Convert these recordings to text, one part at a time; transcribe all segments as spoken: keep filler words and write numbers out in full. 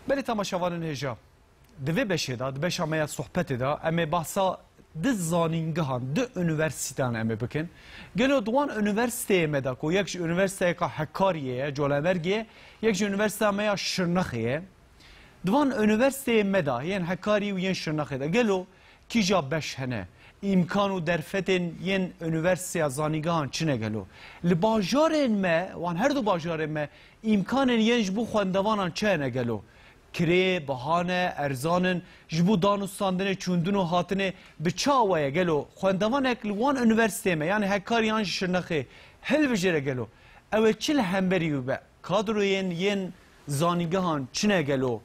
Belê temaşevanên hêja, di vê beşê de, di beşa me ya sohbetê de, em ê behsa du zanîngehan, du unîversîteyan em ê bikin. Gelo di wan unîversîteyê me de ku yek ji unîversîteyeka Hekariyê ye, Colemêrgê ye, yek ji unîversîteya me ya Şirnexê ye. Di van unîversîteyê me de, yên Hekarî û yên Şirnexê de, gelo kîja beş hene? Îmkan û derfetên yên unîversîteya zanîngehan çi ne gelo? Li bajarên me, wan her du bajarên me, îmkanên yên ji bo xwendevanan çi hene gelo? Kirê, biha ne, erzan in, ji bo dan û standinê, çûndin û hatinê bi çi awe ye gelo? Xwendevanek li wan unîversîteyê me, yanî Hekarî yan jî Şirnexê hilbijêre gelo? Ew ê çi li hemberî wî be? Kadroyên yên zanîngehan çi ne gelo?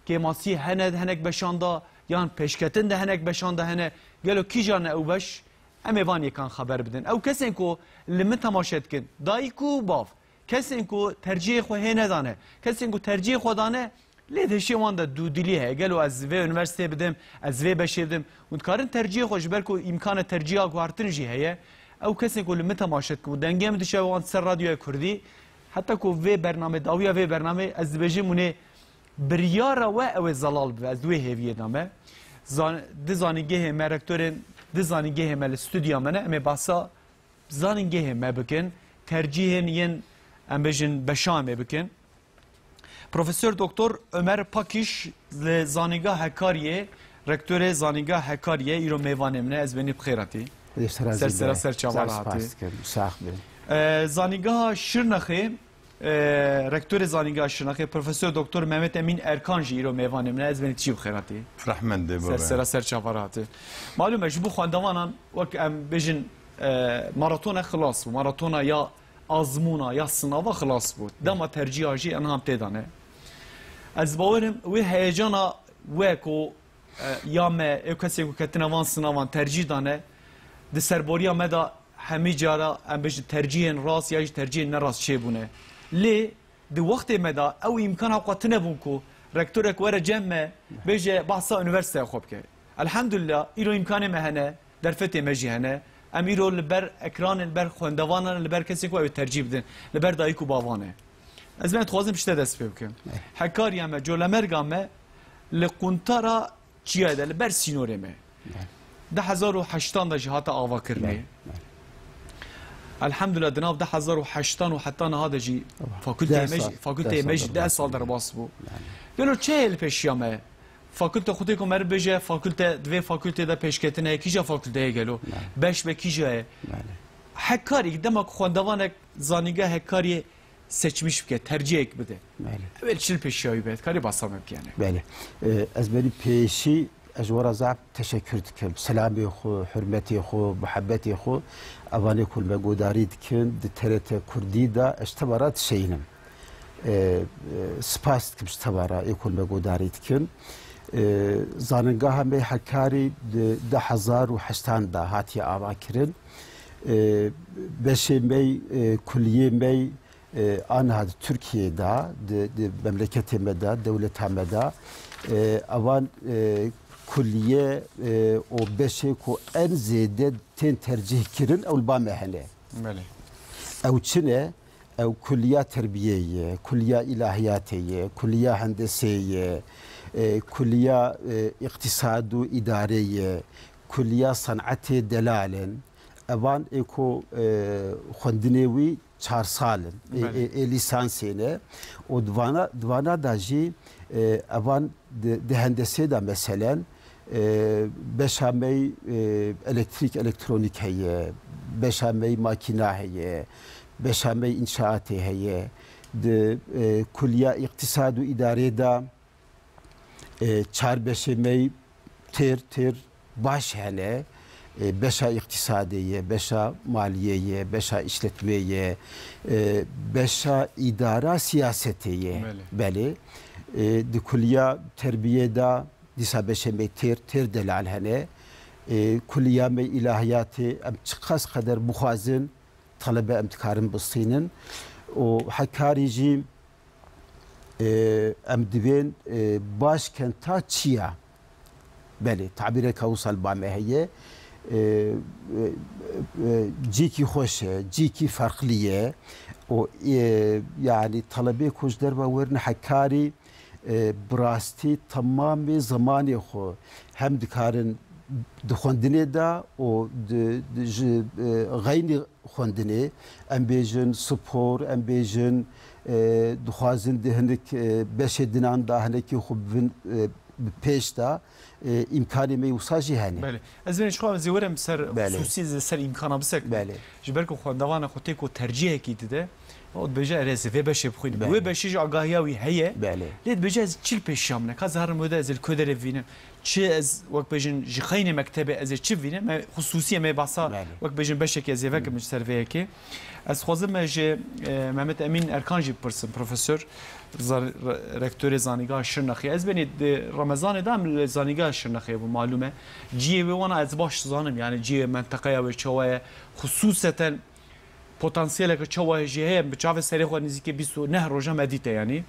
Kêmasî hene di hinek beşan de, yan pêşketin di hinek beşan de hene? Gelo kîjan e ew beş? Em ê van yekan xeber bidin. Ew kesên ku li min temaşe dikin, dayik û bav, kesên ku tercihê xwe hê nedane, kesên ku tercihê xwe dane, lê di hişê wan de dûdilî heye. Gelo ez vê unîversîteyê bidim, ez vê beşê bidim? Hûn dikarin tercihê xwe, ji ber ku îmkana terciha guhartin jî heye. Ew kesên ku li min temaşe dikin û dengê min diçe wan ser Radyoya Kurdî, heta ku vê bernamê, dawiya vê bernamê, ez dibêjim hûn ê biryara we ew ê zelal bibe. Ez di wê hêviyê de me. Zan-, di zanîngehê me, rektorên di zanîngehê me li stûdyoya me ne, em ê behsa zanîngehê me bikin, tercîhên yên, em bêjin, beşa em ê bikin. Profesor Doktor Ömer Pakîş li Zanîngeha Hekariyê, rektorê Zanîngeha Hekariyê, îro mêvanê min e, ez benî bi xêr hatî. Ser sera ser çava hatî. Ee, Zanîngeha Şirnexê, ee, rektorê Zanîngeha Şirnexê, Profesor Doktor Mehmet Emîn Erkan jî îro mêvanê min e, ez benî tu jî bi xêr hatî. Rehmet dê. Ser sera ser çava hatî. Malûm e, ji bo xwendevanan wek em bêjin, ee, maratona xilas bû, maratona ya azmûna ya sinava xilas bû. Dema tercîha jî enham tê de ne. Ez bawer im wê heyecana we ku, e, ya me, ê kesê ku ketine van sinavan tercîh dane, di serboriya me de hemî cara, em bêjin, tercîhên rast ya jî tercîhên ne rast çêbûne. Lê di wextê me de ew îmkana xwe tune bûn ku rektorek were cem me, bêje behsa unîversîteya xwe bike. Elhamdulillah, îro îmkanê me hene, derfetê me jî hene. Em îro li ber ekranê, li ber xwendevanan, li ber kesên ku ew ê tercîh bidin, li ber dayik û bavan e. Ez me dixwazim ji te dest pê bikim. Eh. Hekariya me, Colemêrga me li quntara çiyayê de, li ber sînorê me. Eh. Du hezar û heştan de jî hate avakirinê. Eh, eh. Elhamdulillah, di nav du hezar û heştan û heta niha de jî fakulteyê me jî, fakulteyê me jî deh sal derbas bû. Gelo çi heye li pêşiya me? Fakulte xwe tê ku meriv bêje, fakulte, di vê fakultê de pêşketin heye, kîja fakulte ye gelo? Belê. Beş be kîja ye? Belê. Hekarî, dema ku xwendevanek zanîngeha Hekariyê seçmiş bike, tercihek bide. Belê. Ew ê li çi pêşiya wî be? Dikarî behsa me bike yanî? Belê. Ee, ez berî pêşî, ez ji we re zaf teşekkür dikim. Selamê xwe, hurmetê xwe, muhebbetê xwe, evanê ku li me guhdarî dikin, di T R T Kurdî de ez ji te ve re dişeyînim. E, e, spas dikim ji te ve re, ê ku me guhdarî dikin. E, zanîngeha me Hekarî di du hezar û heştan de hatiye avakirin. E, beşê me, e, kuliyê me, e, aniha di Tirkiyeyê de, di, di memleketê me de, dewleta me de, e, evan, e, kuliye, e, û beşê ku en zêde tên tercîh kirin, ew li ba me hene. Belê. Ew çi ne? Ew kuliya terbiyê ye, kuliya îlahiyatê ye, kuliya hendesê ye, e, kuliya, e, îqtîsad û îdarê ye, kuliya senetê delal in. Evan ê ku, e, xwendinê wî çar sal in. Ê, Belê. ê, ê lîsansê ne. Û di vana, di vana da jî, e, evan di, di hendesê de meselen, e, beşa me, e, elektrîk, elektronîk heye, beşa me makîna heye, beşa me înşaatê heye. Di, e, kuliya îqtîsad û îdarê de, e, çar beşê me têr, têr baş hene. E, beşa îqtîsadê ye, beşa maliyê ye, beşa îşletmê ye, e, beşa îdara siyasetê ye. Belê. Belê. E, di kuliya terbiyê de dîsa beşê me têr, têr delal hene. E, kuliya me îlahiyatê, em çiqas qeder bixwazin, talebe em dikarin bistînin. Û Hekarî jî, e, em divên, e, baş ken ta çiya. Belê, tabîreka wisa li ba me heye. E, e, e, cîkî xweş e, cîkî ferqlî ye. Û, e, yanî talebê ku ji derve werin Hekarî, E, bi rastî temamê zemanê xwe hem dikarin di xwendinê de û di, di, ji, e, xeynî xwendinê, em bêjin spor, em bêjin, e, dixwazin di hinek, e, beşê dinan de hinekî xwe bibin, e, bi pêş de, e, îmkanê me wisa jî hene. Belê. Ez vê çixwe zêwerem ser Belê. Xusûsî, ser îmkana bisekine. Belê. Ji ber ku xwendevana xwe tê ku tercihekî dide, û dibêje, "Erê, ez ê vê beşê bixwînim." Belê. Wê beşê jî agahiya wî heye. Belê. Lê dibêje, "Ez çi li pêşiya min e? Ka ez herim wê de ez ê li ku derê bivînim? Çi ez, wek bêjin, ji xeynê mektebê ez ê çi bivînim?" Me xusûsî em ê behsa, Belê. Wek bêjin, beşekê ez ê vekim ji ser vê yekê. Ez xwazim me ji, e, Mehmet Emîn Erkan jî bipirsim, profesor, zar-, re-, rektorê Zanîngeha Şirnexê. Ez benî di Remezanê de em li Zanîngeha Şirnexê bû, malûm e. Cihê wê wana ez baş zanim, yani cihê menteqeya wê çawa ye, xusûseten potansiyeleke çawa jî heye, bi çavê serê xwe nêzîkî bîst û neh roja me dîte, yanî.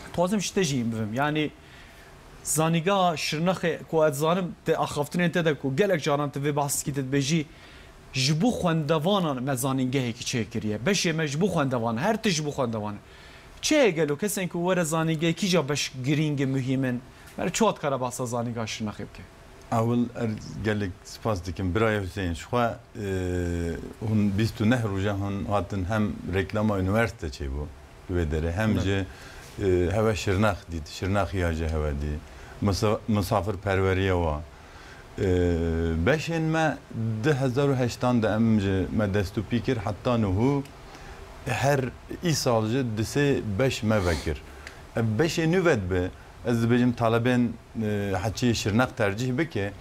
Dixwazim ji te jî bivim, yanî Zanîngeha Şirnexê ku ez zanim, te axaftinên te de ku gelek caran tu vê behs dikî, te dibêjî, ji bo xwendevanan me zanîngehekî çêkiriye. Beşê me ji bo xwendevan, her tişt ji bo xwendevan e. Çi heye gelo kesên ku were zanîngehê, kîja beş girîng e, muhîm in? Mere çawa dikare behsa Zanîngeha Şirnexê bike? Ewil er gelek spas dikim. Birayê Huseyîn, ji xwe, e, hûn bîst û neh roja hûn hatin hem reklama unîversîte çêbû li wê derê, hem Evet. jî, e, hewe Şirnex dît, Şirnexiya jî hewe dî. Misa-, misafirperweriya wa. E, beşên me du hezar û heştan de em ji me dest û pî kir, heta niho her îsal jî du sê beş me vekir. Ev beşê nû ve dibe, ez dibêjim talebên, e, heçî Şirnex tercîh bike,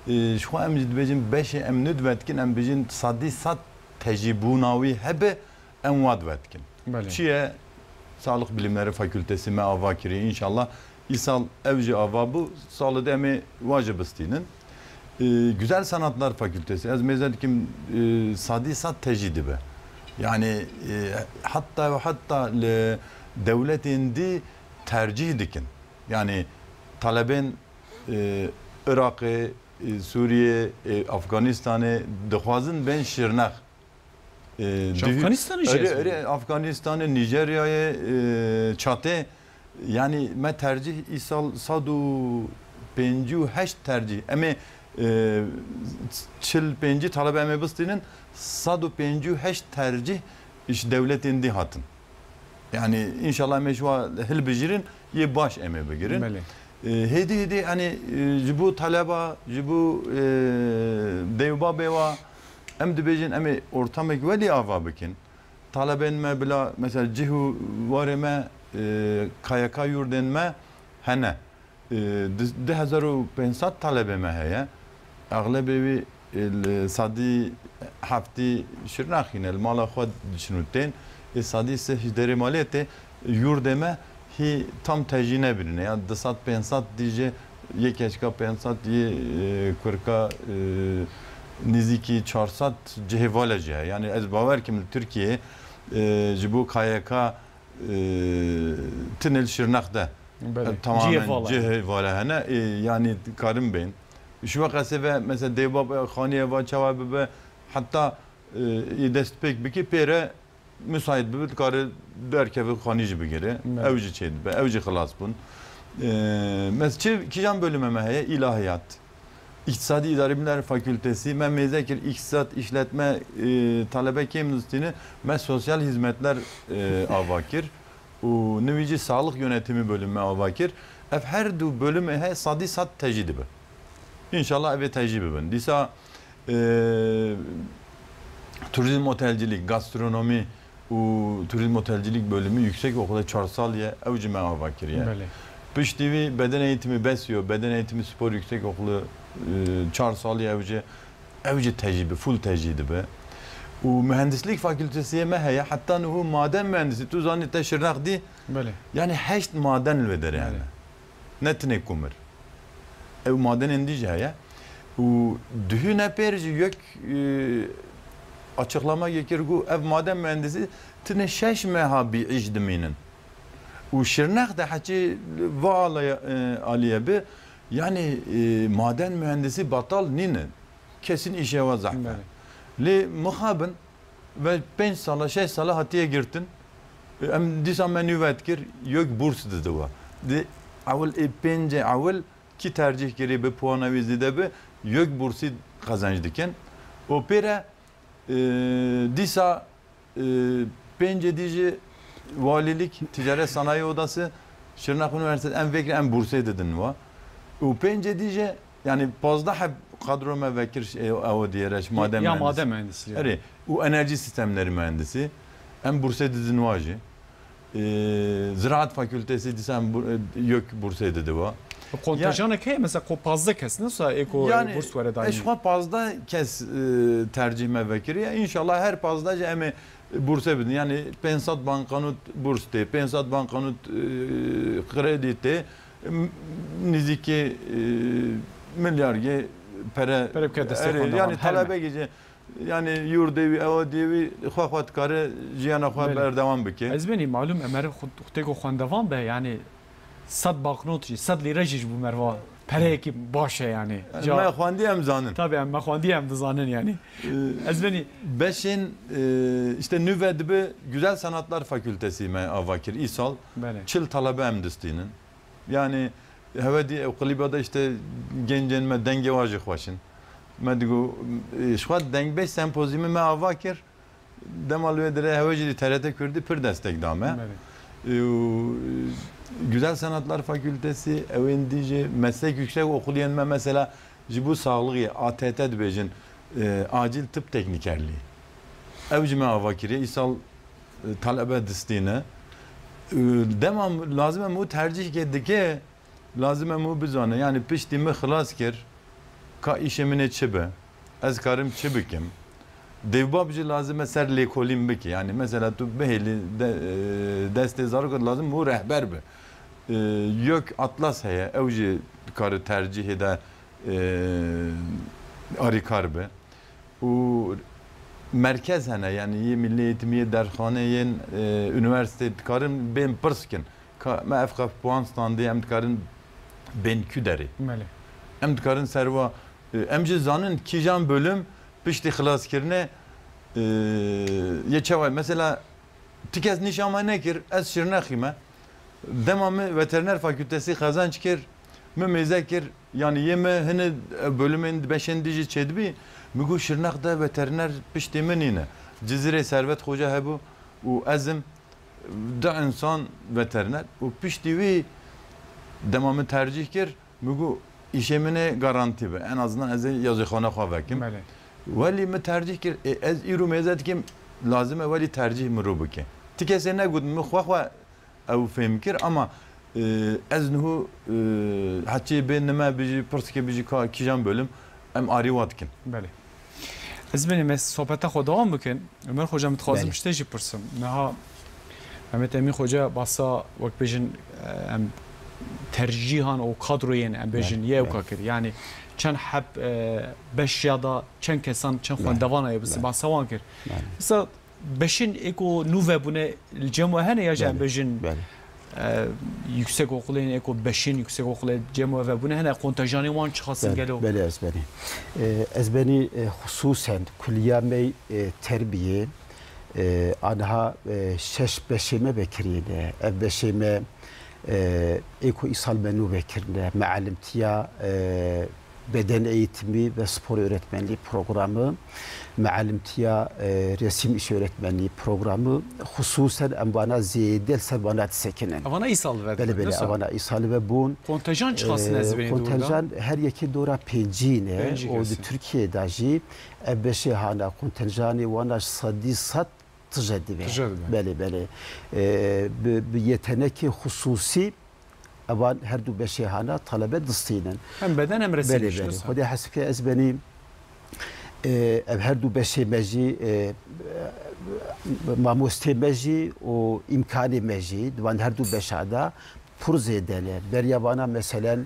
e, ji xwe em jî dibêjin beşê em nû dibe dikin, em bêjin sedî sed tejîbûna wî hebe, em wa dibe dikin. Belê. Çi ye? Sağlık Bilimleri Fakültesi me ava kiriye. Înşallah îsal ev jî ava bû, salê de em ê wa jî bistînin. E, Güzel Sanatlar Fakültesi, ez mêze dikim, e, sedî sed tejî dibe. Yani, e, hatta ve hatta li dewletên dî tercîh dikin. Yani talebên, e, Iraqê, e, Sûriyê, e, Afganistanê dixwazin bên Şirnex. E, Ji dihî-, Afganistanê jî Erê, ez erê, Afganistanê, Nîjeryayê, e, Çatê, yani me tercîh îsal sed û pêncî û heşt tercîh. Em ê, e, çil pêncî talebe em ê bistînin, sed û pêncî û heşt tercîh ji dewletên dî hatin. Yani înşallah em ê ji wa hilbijîrin, yê baş em ê bigirin. Belê. E, hêdî hêdî, yani, e, ji bo taleba, ji bo, e, dê û babê wa, em dibêjin em ê ortamek welî ava bikin. Talebên me bila, mesela cih û warê me, e, K Y K yurdên me hene. E, du-, du hezar û pênc sed talebê me heye. Exlebê wî, e, li sedî heftî Şirnexî ne, li mala xwe diçin û tên. Ê sedî sê ji derê malê tê, yurdê me hî tam tejî nebirîne. Ya du sed pênc sed dî jê yê keçika pênc sed yê, e, kurka, e, nêzîkî çar sed cihê vale jî heye. Yani ez bawer kim li Tirkiyeyê, e, ji bo K Y K, e, tinê li Şirnex de. Belê. Tamamen Cihê vala. Cihê vale hene. E, yani karin bên. Ji we qesê ve mesela dê bab xaniyê va çawa bibe, heta, e, yê dest pêk bikî pê re müsait bibe, dikare derkeve xanî jî bigire. Belê. Ew jî çê dibe, ew jî xilas bûn. E, mes çi, kîjan bölüme me heye? İlahiyat. İktisadi İdari Bilimler Fakültesi, me mêze kir, iktisat, işletme, e, talebe kêm distîne, me sosyal hizmetler, e, ava kir û nivî jî sağlık yönetimi bölümü me ava kir. Ev her du bölümê he sedî sed tejî dibe. Înşallah ev ê tejî bibin. Dîsa, e, turizm otelcilik, gastronomi û turizm otelcilik bölümü yüksek okula çar sal ye, ew jî me ava kiriye. Belê. Piştî wî beden eğitimi bes yo, beden eğitimi spor yüksek okulu, e, çar sal ye, ew jî, ew jî tejî bi, full tejî dibe. Û mühendislik fakültesi ye me heye, heta niho maden mühendisi, tu zanî te Şirnex dî, Belê. Yani heşt maden li wê derê hene. Belê. Ne tinê kumir. Ew madenên dî jî heye. Û duhî ne pêr jî yek, e, açıklama yekir ku ev maden mühendisi tinê şeş meha bi îş dimînin. Û Şirnex de heçî va alaya-, e, aliye bi, yani, e, maden mühendisi batal nîne. Kesin îşê wa zehf e. Belê. Lê mixabin, ve pênc sala, şeş sala hatiye girtin. Em dîsa me nû vedikir, yek burs dide we. di ewil ê pêncê ewil kî tercîh kirî bi puana wî zêde bi, yek bursî qezenc dikin. Û pê re, e, dîsa, e, pêncê dî jî walîlik, ticaret sanayi odası, Şirnex Üniversitesi em vekir em bursê didin wa. Û pêncê dî jî, yani pazdeh heb kadro me vekir, e, ew diye reş, made Ya mühendisi. made mühendisi, yani. Erê, û enerji sistemleri mühendisi. Em bursê didin wa jî. E, Ziraat Fakültesi dîsa em bur-, e, yek bursê didi wa. Kontenjanek heye, mesela, ko pazdeh kes, ne sa ê ko Yani, burs were dayî? Eşxa pazdeh kes, e, tercîh me vekiriye. İnşallah her pazdeh jî em ê bursê bidin. Yani, pênc sed bankanot burs tê, pênc sed bankanot, e, kredi tê, m-, nizîkê, e, milyargê pere, Pere bike destê erê, xwendevan, yani, her me. talebekî jî Yani yurdê wî, ewa diyê wî, xwe xwe dikare jiyana xwe Belê. berdewam bike. Ez benî, malum, em her xu-, xutêko xwendevan be, yani sed banknot jî, sed lîre jî ji bo merva pereyekî baş e yani. Yani Ca- me xwendî em zanin. Tabii, em me xwendî em dizanin yani. Ee, Ez benî Beşên, e, işte nûve dibe Güzel Sanatlar Fakültesi me ava kir. Îsal Belê. çil talebe em distînin. Yani hewe dî ew qilîba de işte gencên me dengê wa jî xweş in. Me digo, e, ji xwe dengbêj sempozyumê me ava kir. Dema li wê dire hewe jî dî T R T Kurdî pir destek da me. Belê. E, û, e, Güzel Sanatlar Fakültesi, ew ên dî jî meslek yüksek okuliyên me mesela ji bo saxlixê, A T T dibêjin, e, acil tıp teknikerliği. Ew jî me ava kiriye. Îsal, e, talebe distîne. E, dema lazim e û tercîhkê dike, lazim e û bizane. Yani piştî min xilas kir, ka îşê min ê çi be? Ez karim çi bikim? Dêvbab jî lazim e ser lêkolîn bike. Yani mesela tu bihêlî de, e, destê zarok lazim û rehber be. E, Yok atlas heye, ew jî dikare tercîhê de, e, arîkar be. Û merkez hene, yani yê milli eğitimî, yê derxaneyên, e, üniversite dikarin bên pirs kin. Ka me ev qef puan standê, em dikarin bên kü derê. Belê. Em dikarin serva, e, em jî zanin kîjan bölüm piştî xilaskirine, e, yê çawa. Mesela ti kes nîşan me nekir, ez Şirnexî me. Dema min veteriner fakültesi qezenc kir, min mêze kir, yani yê min hini bölümên beşên dî jî çêdibî, min got Şirnex de veteriner piştê min nîne. Cizirê Servet Xoca hebû û ez im, du insan veteriner û piştî wî dema min tercîh kir, min got îşê min ê garantî be. En azından ez ê yazîxane xwe vekim. Belê. Welî min tercîh kir, ê, ez îro mêze dikim, lazim e welî tercîh min ro bike. Ti kesê negot, min xwe xwe ew fêm kir, ama, e, ez niho, e, heçê bê nime bijî, pirsike bijî ka kîjan bölüm, em arî wa dikin. Belê. Ez benî me sohbeta xwe dewam bikin. Ömer Xoca, min dixwazim Belê. ji te jî pirsim. Niha Mehmet Emîn Xoca basa, wek bêjin, e, em tercîhan û kadroyên, em bêjin, Belê, yê ewka belê. kir. Yani çend heb, e, beş ya da çend kesan, çend Belê. xwendevan heye, Belê. basa wan kir. Belê. Mesela beşên êko nû vebûne li cem we hene ya jî em Belê, bêjin, belê. e, yüksek okulên êko beşên yüksek okulê cem we vebûne hene, kontenjanê wan çiqas in Belê, gelo? belê, ez benî. E, ez benî, e, xusûsen kuliya me, e, terbiyê, e, aniha, e, şeş beşê me vekirîne. Ev beşê me, e, êko îsal me nû vekirine. Mealimtiya, e, beden eğitimi ve spor öğretmenliği programı, mealimtiya, e, resim iş öğretmenliği programı, hususen em vana zêde li ser vana disekinin. Evana îsal ve Belê, belê, nasıl? Evana îsal ve bûn. Kontenjan çiqas E, nezvên kontenjan her yekê dora pêncî ne. Pêncî O kes di in. Türkiye de jî ev beşê hana kontenjanê wana ji sedî sed tije dibe. Tije dibe. Belê, belê. E, bi, bi yetenekê xusûsî evan her du beşê hana talebe distînin. Hem beden hem resim Belê, iş, belê. nasıl? Xwedê hesibke ez benî, e, ev her du beşê me jî, e, mamostê me jî û îmkanê me jî di van her du beşa de pir zêde ne. Beriya vana meselen,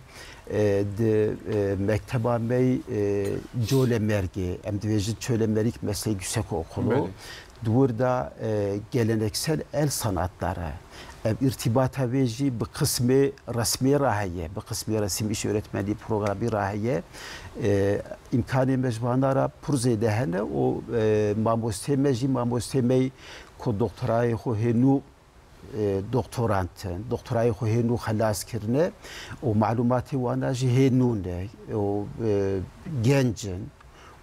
e, di, e, mekteba me, e, Colemêrgê, em dibêjin Çölemerik Meslek Yüksekokulu, Belê. Di wir de, e, geleneksel el sanatları, ev irtibata vê jî bi qismê resmê re heye, bi qismê resim iş öğretmenliği programî re heye. E, îmkanê me ji vana re pir zêde hene û, e, mamostê me jî, mamostê me ku doktorayê xwe hênû e, doktorant in, doktorayê xwe hê nû xelas kirine û malûmatê wana jî hê nû ne û, e, genc in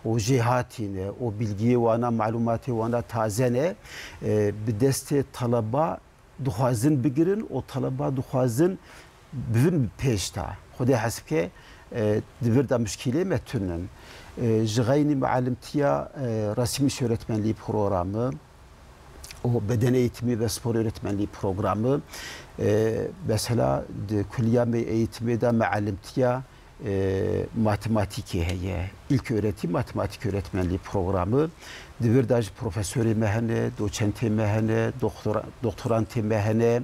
û jêhatî ne û bilgiyê wana, malûmatê wana taze ne, e, bi destê taleba dixwazin bigirin û taleba dixwazin bivin bi pêş de. Xwedê hesib ke, e, di vir de muşkîlê me tune ne. E, ji xeynî muallimtiya, e, resmî öğretmenliği programı, o beden eğitimi ve spor öğretmenliği programı, e, mesela di kulliya me eğitimê de muallimtiya, e, matematikê heye. İlk öğretim matematik öğretmenliği programı. Di vir de jî profesorê me hene, doçentê me hene, doktora-, doktorantê me hene.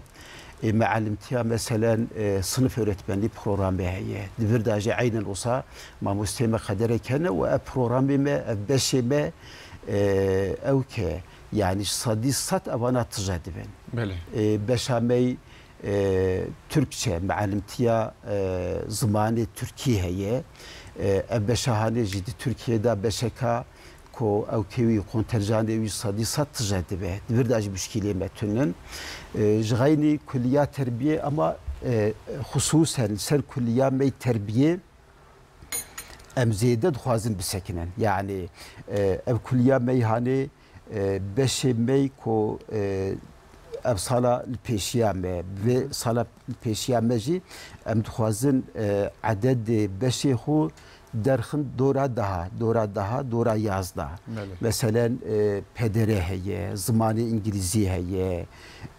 E, muallimtiya meselen, e, sınıf öğretmenliği programê heye. Di vir de jî eynen wisa mamosteyê me qederek hene û ev programê me, ev beşê me, e, ew ke, yani sedî sed evana tije dibin. Belê. E, beşa me, e, Türkçe, muallimtiya, e, zimanê Tirkî heye. E, ev beşa hanê jî di Tirkiyê de beşeka ku ew kêwî konterjanê wî sedî sed tije dibe. Di vir de jî muşkîlê me tune ne. E, ji xeynî kulliya terbiyê ama, e, xusûsen li ser kulliya me terbiyê em zêde dixwazin bisekinin. Yani, e, ev kulliya me hanê, e, beşê me ku, e, ev sala li pêşiya me, vê sala li pêşiya me jî em dixwazin, e, ededê beşê xwe derxin dora daha, dora daha, dora yazda. Belê. Meselen, e, P D R heye, zimanê îngilîzî heye,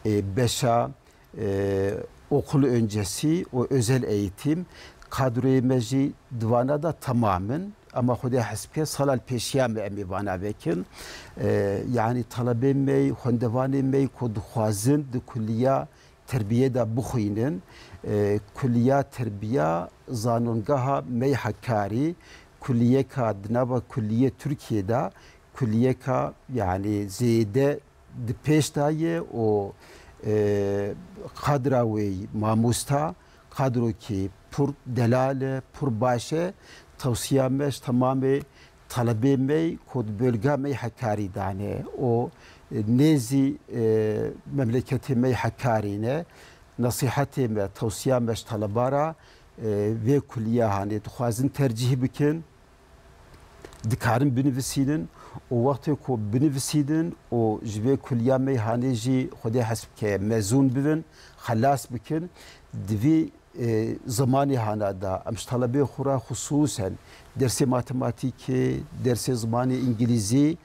e, beşa, e, okul öncesi û özel eğitim kadroyê me jî di vana da temamin. Ama Xwedê hesib ke sala li pêşiya me em ê vana vekin. E, yani talebê me, xwendevanê me ku dixwazin di kulliya terbiyê de bixwînin. E, kulliya terbiya zanongeha me Hekarî, kulliyeka di nava kulliyê Tirkiyê de, kulliyeka, yani zêde di pêş de ye û, e, qadra wê mamosta, qadrokî pir delal e, pir baş e. Tewsiya me ji temamê talebê me ku di bölga me Hekarî de ne û, e, nêzî, e, memleketê me Hekarî ne. Nesîhetê me, tewsiya me ji taleba re, e, vê kulliya hanê dixwazin tercîh bikin, dikarin binivisînin û wextê ku binivisînin û ji vê kulliya me hanê jî Xwedê hesib ke mezûn bibin, xelas bikin, di vî e, zimanê hana da, em ji talebê xwe re xusûsen dersê matematîkê, dersê zimanê îngilîzî,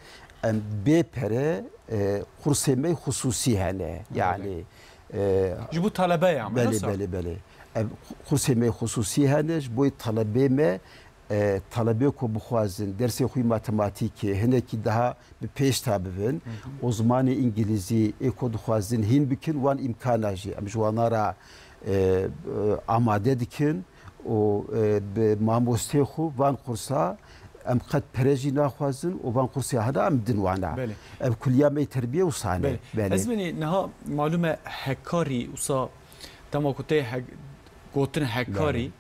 em bê pere, e, qursê me xusûsî hene. Belê. Yani, e, Ji bo talebe ya, belê, belê, belê. Em qursê me xusûsî hene, ji bo talebê me, e, talebê ku bixwazin dersê xwe matematîkê hinekî daha bi pêş de bibin. Hı hı. Û zimanê îngilîzî ê ku dixwazin hîn bikin, wan îmkana jî em ji wana re, e, e, amade dikin û, e, bi mamostê xwe van qursa em qet pere jî naxwazin û van qursê hene em din wana. Belê. Ev kuliya me terbiyê û sane. Belê. Belê. Ez benî niha malûm e Hekkarî, wisa dema ku tê Hek-, gotin Hekkarî,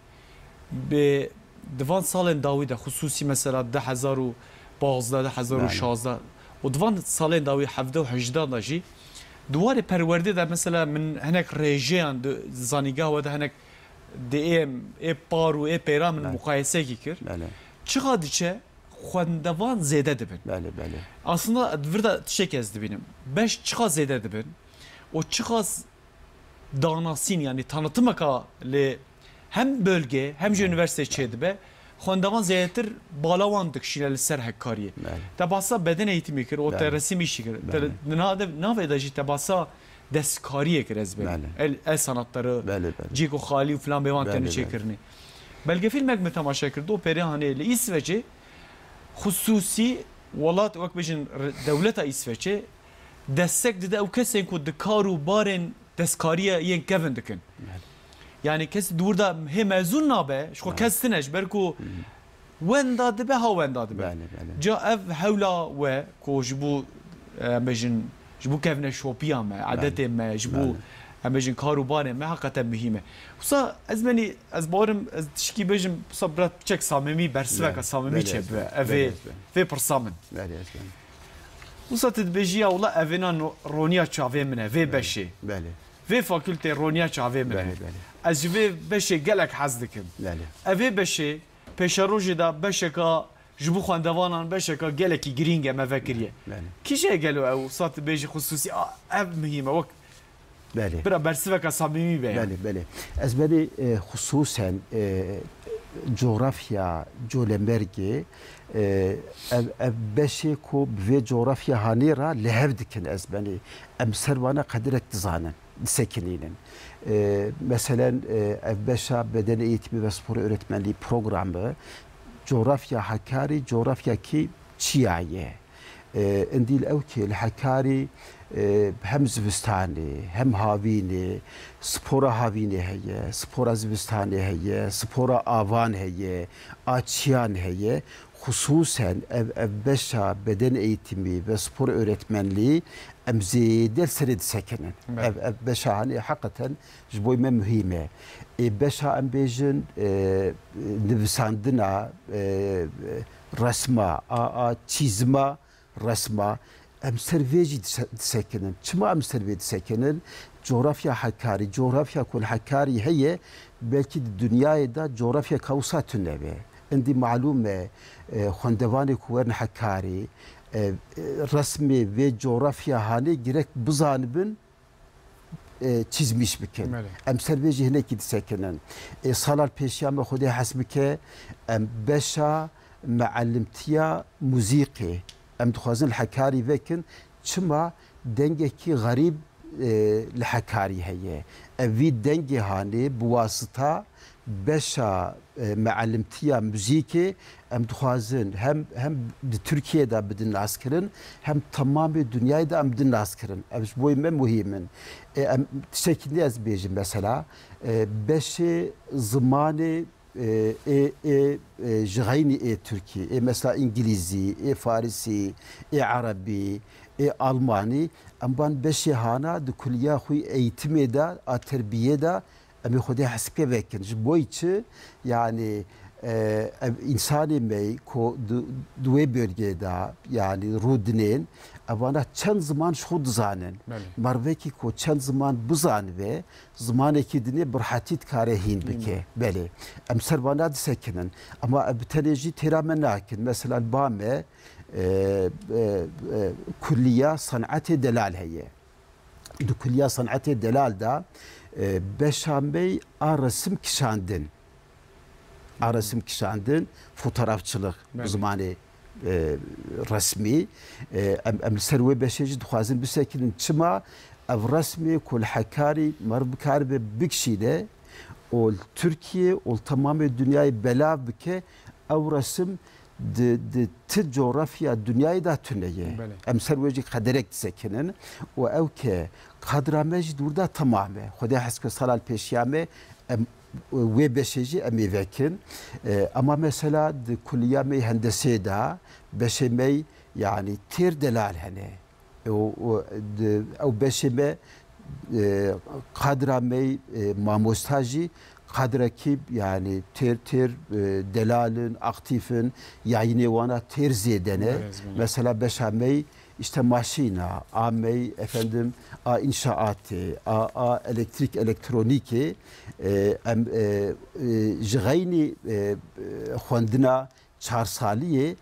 Belê. bi, di van salên dawî de, xisûsî mesela du hezar û pazdeh, du hezar û şazdeh Belê. û di van salên dawî hevdeh û hejdeh de jî, di warê perwerdê de mesela min hinek rêjeyan di zanîgeha we de hinek di ê, ê par û ê pêra min Belê. muqayesekî kir. Belê. Çiqa diçe xwendevan zêde dibin. Belê, belê. Aslında di vir de tiştek ez dibînim. Beş çiqa zêde dibin û çiqa danasîn, yani tanıtımeka li hem bölge hem jî Belê. üniversite çêdibe, xwendevan zêdetir bala wan dikişîne li ser hekkariyê. Belê. Te basa beden eğitimi kir, o te Belê. resim îşî kir. Te Belê. li nav-, navê de jî te basa destkariyê kir ez bênim. Belê. El, el sanatları, Belê, belê. cîk û xalî û filan bêvan Belê, tenê belê. çêkirinê. Belgefîlmek min temaşe kir, do pêrê hanê li Îsveçê xisûsî welat, wek bêjin re-, dewleta Îsveçê destek dide ew kesên ku di kar û barên destkariyê yên kevin dikin. Belê. Yani kes di wir de hê mezûn nabe, ji xwe Belê. kes tine, ji ber ku Hı hı. wenda dibe, ha wenda dibe. Belê, belê. Ca ev hewla we ku ji bo, e, em bêjin, ji bo kevneşopiya me, Belê. edetê me, ji bo, Belê. em bêjin, kar û barê me heqeten muhîm e. Wisa ez benî, ez bawerim, ez tişkî bêjim, wisa bira piçek samimî, bersiveka Belê. samimî Belê, çêbibe. belê. Ev Belê, ê, belê. vê pirsa min. Belê, ez benî. Wisa tu dibêjî ya wila evêna no-, roniya çavê min e, vê Belê. beşê. Belê. Vê fakultê roniya çavê min e. Belê, belê. Ez ji vê beşê gelek hez dikim. Belê. Ev ê beşê pêşerojê de beşeka ji bo xwendevanan beşeka gelekî girîng e me vekiriye. Belê. Kîje gelo ew wisa tu bêjî xusûsî, a, ev muhîm e, wek Belê. Bira bersiveka samîmî be ya. Belê, belê. Ez belê, e, xusûsen, e, cografya Colemêrgê, e, ev, ev beşê ku bi vê cografya hanê re li hev dikin ez benê. Em ser vana qederek dizanin, disekinînin. E, meselen, e, ev beşa beden eğitimi ve spor öğretmenliği programı, cografya Hakkari, cografya kî çiya ye? E, indî li ew kê li Hekarî, e, hem zivistanê, hem havînê, spora havînê heye, spora zivistanê heye, spora avan heye, a çiyan heye. Xusûsen ev, ev beşa beden eğitimi ve spor öğretmenliği em zêde li serê disekinin. Evet. Ev, ev beşa hanê heqeten ji bo me muhîm e. Ê beşa em bêjin, e, nivîsandina, e, resma, a, a çîzma, resma, em ser vê jî dise-, disekinin. Çima em ser vê disekinin? Cografya Hekarî, cografya ku li Hekarî heye, belkî di dinyayê de cografyeka wisa tune be. Indî malûm e, e, xwendevanê ku werin Hekarî, e, e, resmê vê cografya hanê girek bizanibin, e, çizmiş bikin. Belê. Em ser vê jî hinekî disekinin. E, sala pêşiya me Xwedê hes bike, em beşa mealimtiya muzîkê, em dixwazin li Hekarî vekin. Çima? Dengekî xerîb, e, li Hekarî heye. Ev vî dengê hanê bi wasita beşa, e, mealimtiya muzîkê em dixwazin hem, hem di Tirkiyê de bidin naskirin, hem temamê dinyayê de em bidin naskirin. Ev ji bo me muhîm in. E, em tiştekî din ez bêjim mesela, e, beşê zimanê, e, ê, ê, e, ji xeynî ê Tirkî, ê mesela Îngilîzî, ê Farisî, ê Erebî, ê Almanî, em ban beşê hana di kuliya xwe eğitimê de, a terbiyê de, em ê Xwedê hesibke vekin. Ji bo çi? Yani, e, ev insanê me ku di, di wê bölgê de, yani rûdinên, evana çend ziman ji xwe dizanin. Belê. Mervekî ku çend ziman bizanibe, zimanekî dinê bi rehetî dikare hîn bike. Belê. Em ser vana disekinin. Ama ev bi tenê jî têra me nakin. Mesela li ba me, e, e, e, kulliya sanetê delal heye. Di kulliya sanetê delal de, e, beşa me a resim kişandin. A resim kişandin, fotoğrafçılık, belê, bi zimanê, e, resmî. E, em, em li ser wê beşê jî dixwazin bisekinin. Çima? Ev resmê ku li Hekarî meriv bikaribe bikişîne û li Tirkiye û li temamê dinyayê belav bike, ew resim di, di ti coğrafya dinyayê de tune ye. Belê. Em ser wê jî qederek disekinin û ew ke kadra me jî di wir de temam e. Xwedê hes ke sala li pêşiya me em wê beşê jî em ê vekin. E, ema mesela di kuliya me hendesê de beşê me, yani têr delal hene. Û, û di, ew beşê me, e, kadra me, e, mamosta jî kadrekî, yani têr, têr, e, delal in, aktîf in, yayînê wana têr zêde ne. Belê, ez bînim. Mesela beşa me, işte maşîna, a me, efendim, a înşaatê, a, a elektrik, elektronîkê, e, em, e, e, ji xeynî, e, e, xwendina çar saliyê,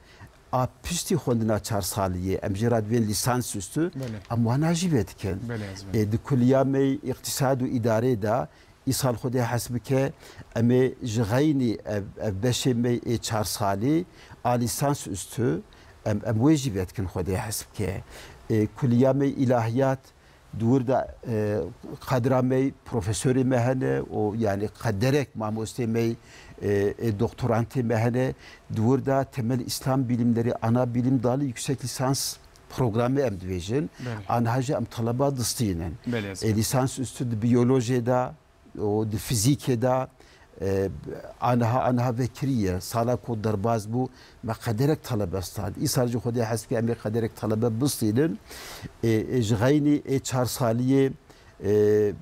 a piştî xwendina çar saliyê, em jê re divên lîsansüstü, belê, em wana jî vedikin. Belê, ez bînim. E, di kuliya me îqtîsad û îdarê de, îsal Xwedê hes bike, em ê ji xeynî ev, ev beşê me ê çar salî, a lîsansüstü, em, em wê jî vedikin Xwedê hes bike. E, kuliya me îlahiyat, Di wir de, e, kadra me, profesorê me hene û, yani, qederek mamostê me, e, e, doktorantê me hene. Di wir de temel İslam bilimleri ana bilim dalı yüksek lisans programı em dibêjin. Belê. Anha jî em taleba distînin. Belê, ez E, lisans üstü di biyolojiyê de, û di fizîkê de, e, aniha, aniha vekirî ye. Sala ku derbas bû, me qederek talebe stand. Îsal jî Xwedê hes bike, em ê qederek talebe bistînin. E, e, ji xeynî ê çar saliyê, e,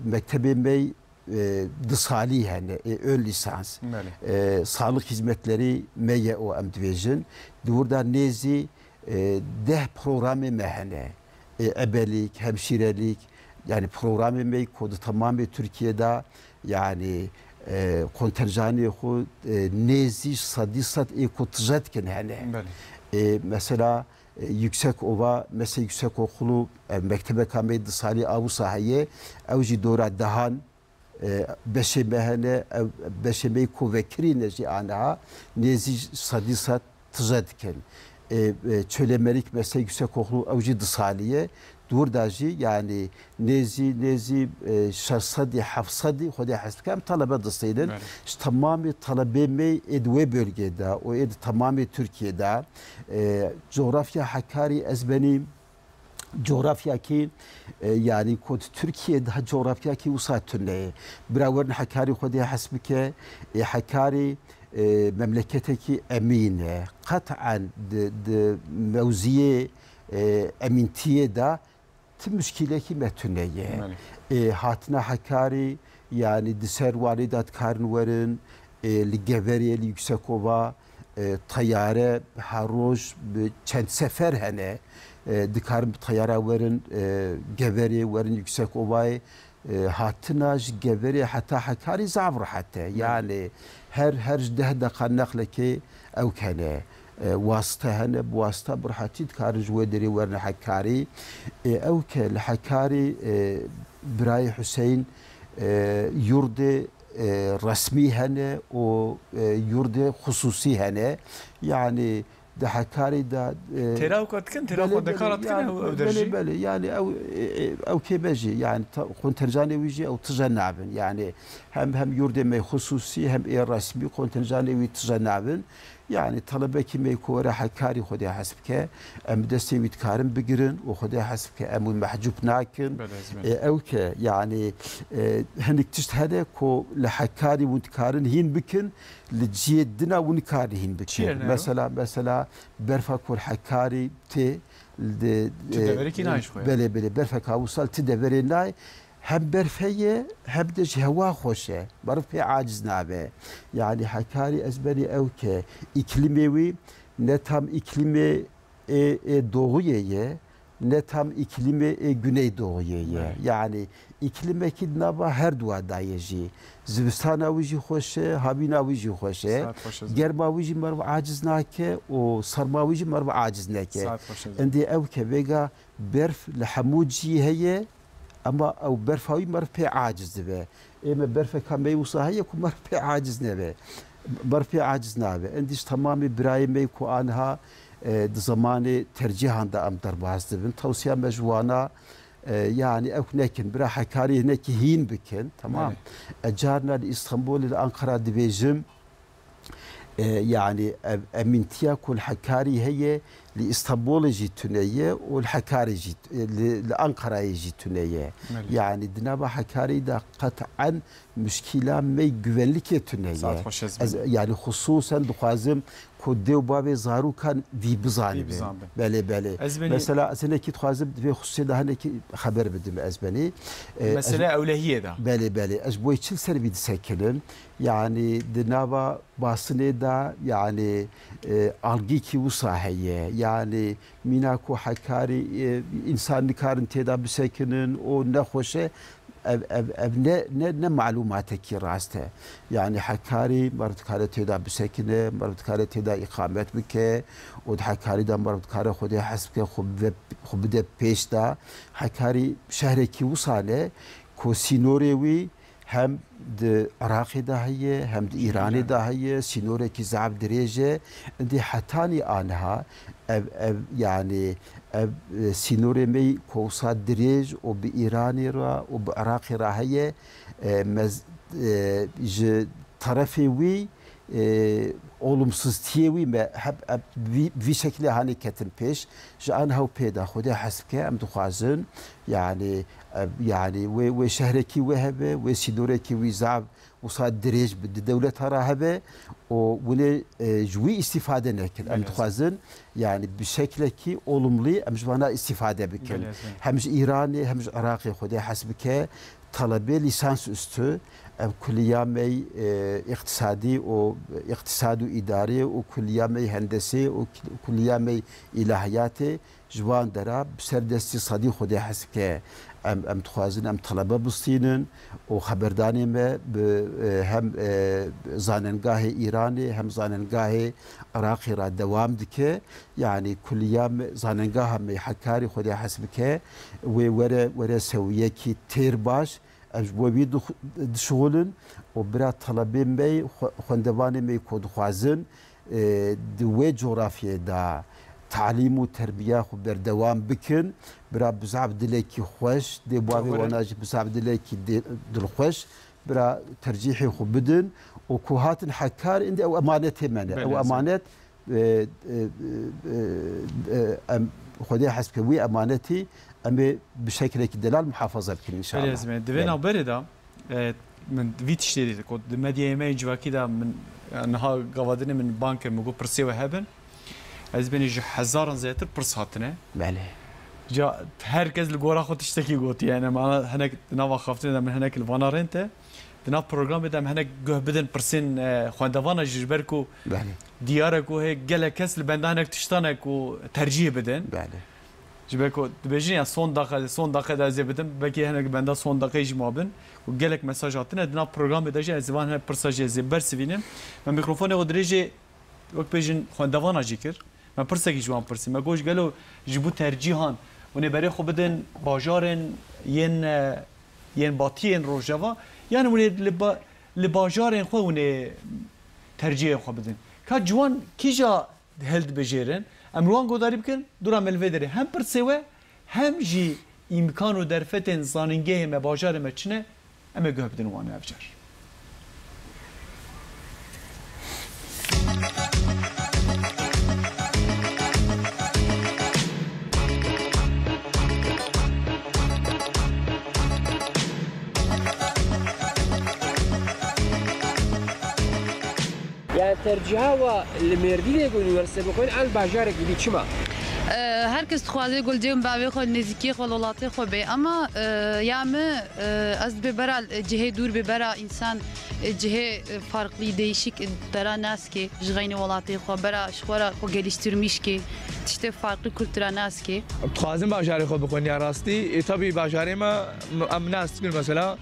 mektebê me, e, du salî hene, ê ön lisans. Belê. E, sağlık hizmetleri me ye û em dibêjin. Di wir de nêzî, e, deh programê me hene. E, ebelîk, hemşîrelîk, Yani programê me ku di temamê Tirkiyê de yani e, kontenjanê xwe e, nêzî sedî sed ê ku tije dikin hene. Belê. E, mesela e, Yüksek Ova, mesela Yüksek Okulu, e, mektebeka me di salî a wisa heye, ew jî dora dehan e, beşê me hene, ew beşê me ku vekirîne jî aniha nêzî sedî sed tije dikin. E, e, Çölemelik mesela Yüksek Okulu ew jî di salî ye. Dûr da jî yani nêzî, nêzî e, şeş sedî, heft sedî, Xwedê hez bike em talebe distînin. Belê. Ji temamê talebê me ê di wê bölgê de û ê di temamê Tirkiyê de e, coğrafya Hekarî ez benî coğrafyakî e, yani ku di Tirkiyê de coğrafyakî wisa tune ye. Bira werin Hekarî Xwedê hez bike, ê Hekarî e, memleketekî emîn e. Qet'en di, di mewziyê e, emîntiyê de ti muşkîlekî me tune ye. Belê. E, hatina Hekarî, yani di ser Wanê de dikarin werin, e, li Geverê, li Yüksekova, e, teyare her roj bi çend sefer hene. E, dikarin bi teyara werin, e, Geverê, werin Yüksekovayê. E, hatina ji Geverê heta Hekarî zaf rehet e. Belê. Yani her, her ji deh deqa neqlekê ew hene. E, wasite hene, bi wasita bi rehetî dikarin ji wê derê werin Hekarî. E, ew ke li Hekarî, e, birayê Hüseyin, e, yurdê, e, resmî hene û, e, yurdê xusûsî hene. Yani di Hekarî de, e, Têra weka dikin, têra belê, xwendekara belê, dikin, yani, ew, ew der belê, jî? Belê, yani ew, e, e, ew kêbe jî, yani ta-, kontenjanê wî jî ew tije nabin. Yani hem, hem yurdê me xusûsî hem ê resmî kontenjanê wî tije nabin. Yani talebekî me ku were Hekarî Xwedê hez bike, em bi destê wî dikarin bigirin û Xwedê hez bike em wî mehcûb nakin. Belê, ez E, ew ke yani, e, hinek tişt hene ku li Hekarî hûn dikarin hîn bikin, li cihê dina hûn nikarin hîn bikin. Çi ye ne? Mesela, mesela berfa ku li Hekarî tê, li, Ti e, deverekî nayê ji xwe ye? Belê, belê, berfeka wisa li ti deverê nayê. Hem berf heye, hem de jî hewa xweş e. Meriv pê aciz nabe. Yani Hekarî ez benî ew ke îklîmê wî ne tam îklîmê ê, ê doğuyê ye, ne tam îklîmê ê güneydoğuyê ye. Evet. Yani îklîmekî di nava her dua da ye jî. Zivistana wî jî xweş e, havîna wî jî xweş e. Saet xweş e. Germa wî jî meriv aciz nake û serma wî jî meriv aciz neke. Saet xweş e. Endê ew ke vêga berf li hemû cî heye, ema ew berfa wî meriv pê aciz dibe. Ê me berfeka me wisa heye ku meriv pê aciz nebe. Meriv pê aciz nabe. Endî ji temamê birayê me ku aniha, e, di zemanê tercîhan de em derbas dibin. Tewsiya me ji wana, e, yani ew nekin. Bira Hekarî hinekî hîn bikin. Tamam. Evet. E, carna li Îstanbulê, li Ankara dibêjim, E, yani ev emîntiya ku li Hekarî heye, li Îstanbulê jî tune ye û li Hekarî jî, e, li, li Ankarayê jî tune ye. Belê. Yani di nava Hekarî de qet'en muşkîla me güvenlikê tune ye. Saet xweş ez Ez, benî. Yani xusûsen dixwazim ku dê û bavê zarokan vî bizanibe. Vî bizanibe. Belê, belê. Ez benî. Mesela ez hinekî dixwazim di vê xusûsê de hinekî xeber bidim ez benî. E, ez Mesele ewlehiyê de. Belê, belê. Ez ji bo yê çi li ser vî disekinim? Yani di nava basinê de, yani, e, algîkî wisa heye. Yani mîna ku Hekarî, e, însan nikarin tê de bisekinin û nexweş e. Ev, ev, ev ne, ne, ne malûmatekî rast e. Yani Hekarî meriv dikare tê de bisekine, meriv dikare tê de îqamet bike û di Hekarî de meriv dikare Xwedê hez bike, xwe bibe, xwe bide pêş de. Hekarî şehrekî wisa ne ku sînorê wî hem di Iraqê de heye, hem di Îranê de heye, sînorekî zaf dirêj e. Endî hetanî aniha ev, ev, yani ev, e, sînorê me ku wisa dirêj û bi Îranê re û bi Iraqê re heye, e, mez-, e, ji terefê wî, e, olumsuztiyê wî me heb, heb vî, vî şekilê hanê ketin pêş. Ji aniha û pê de Xwedê hez bike, em dixwazin, yani, e, yani wê, wê şehrekî wê hebe, wê sînorekî wî zaf wisa dirêj bi di dewleta re hebe û winê, e, ji wî îstîfade nekin. Em Belê. Dixwazin, yani bi şeklekî olumlî em ji vana îstîfade bikin. Belê, ez Hem ji Îranê, hem ji Iraqê Xwedê hez bike, talebê lîsans üstü, ev kuliya me, e, îqtisadî û îqtisad û îdarê û kuliya me hendesê û kuliya me îlahiyatê, ji van dera bi ser destî sedî Xwedê hez bike. Em, em dixwazin em telebe bistînin û xeberdanê me bi, e, hem, e, zanengahê Îranê hem zanengahê Iraqê re dewam dike. Yanî kuliya me, zanengaha me Hekarî, Xwedê hez bike, wê were, were sewiyekî têr baş. Em ji bo wî dix-, dişixulin û bira telebê me, xwe-, xwendevanê me ku dixwazin, e, di wê coğrafyê de talîm û terbiya xwe berdewam bikin. Bira bi zaf dilekî xweş, dê bavê wana jî bi zaf dilekî dê-, dilxweş, bira tercîhê xwe bidin û ku hatin Hekar, indi ew emanetê me ne. Belê, ew emanet, e, e, e, e, em Xwedê hez bike wî emanetî em ê bi şekilekî delal muhafaza bikin înşallah. Belê, ez me. Di vê navberê de, e, min vî tiştê dît, ku di medyayê me yê civakî de min, e, niha gavadinê min ban kir, min got pirsê we hebin. Ez bênî ji hezaran zêtir pirs hatine. Belê. Ca her kes li gora xwe tiştekî gotiye. Yani, mana hinek di nava xaftinê de min hinek li vana rên te. Di nav programê de em hinek guh bidin pirsên, e, xwendevana jî, ji ber ku Belê. diyar e ku hê gelek kes li benda hinek tiştan e ku tercîh bidin. Belê. Ji ber ku dibêjin ya son daqiqe, son daqiqe de ez ê bidim, belkî hinek benda son daqiqeyê jî mabin. Û gelek mesaj hatine, di nav programê de jî ez ê van hinek pirsa jî ez ê bersivînim. Me mîkrofonê xwe dirêjê wek bêjin xwendevana jî kir. Me pirsekî ji wan pirsî. Me got, gelo ji bo tercîhan hûn ê berê xwe bidin bajarên yên, e, yên batiyê, yên rojeva, yan hûn ê li ba-, li bajarên xwe hûn ê tercîhê xwe bidin? Ka ciwan kîja hildibijêrin? Em li wan guhdarî bikin, dûra me li vê derê hem pirsê we, hem jî îmkan û derfetên zanîngehê me, bajarê me çi ne, em ê guh bidin wan ev car. Yani terciha wa li Mêrdînê ku unîversîte bixwîn an bajarekî dî çima? E, her kes dixwaze ku li cem bavê xwe, nêzîkiyê xwe, li welatê xwe bê. Ama, e, ya min, e, ez dibê bera cihê dûr bê, bera însan, e, cihê, e, farklı, değişik, e, dera nas kê, ji xeynî welatê xwe, bera ji xwe re xwe geliştirmiş kê, tiştê farklı kultura nas kê. Dixwazim bajarê xwe bixwin ya rastî. E, tabî bajarê me, em nas dikin mesela.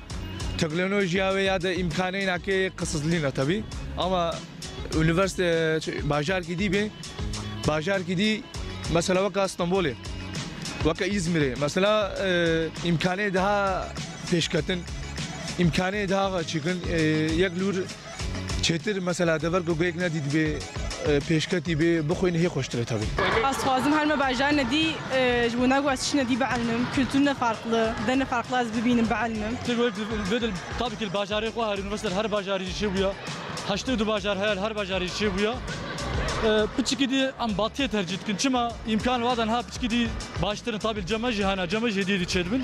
Teknolojiya wê ya da îmkaneyna kê qisizlî ne tabî. Ama unîversîte, bajarkî dî bê, bajarkî dî mesela weka Stenbolê, weka Îzmîrê, mesela, e, îmkanê daha pêşketin, îmkanê daha çêkin, e, yek lûr çêtir mesela dever ku guyek nedî dibê, e, pêşketî bê, bixwîn hê xweştir e tabî. Ez dixwazim herme bajarine dî, e, ji bo ne ku ez tiştine dî bielmim, kulturine farklı, dene farklı ez bibînim, bielmim. Tabî ki li bajarê xwe her, unîversîte her bajarî jî çêbûya. Heştê du bajar heye, li her bajarî jî çêbûya. E, piçikî dî em batiyê tercîh dikin. Çima? Îmkan wa de niha piçikî dî baştir in. Tabî li cem me jî hene, cem me jî hêdî hêdî çêdibin.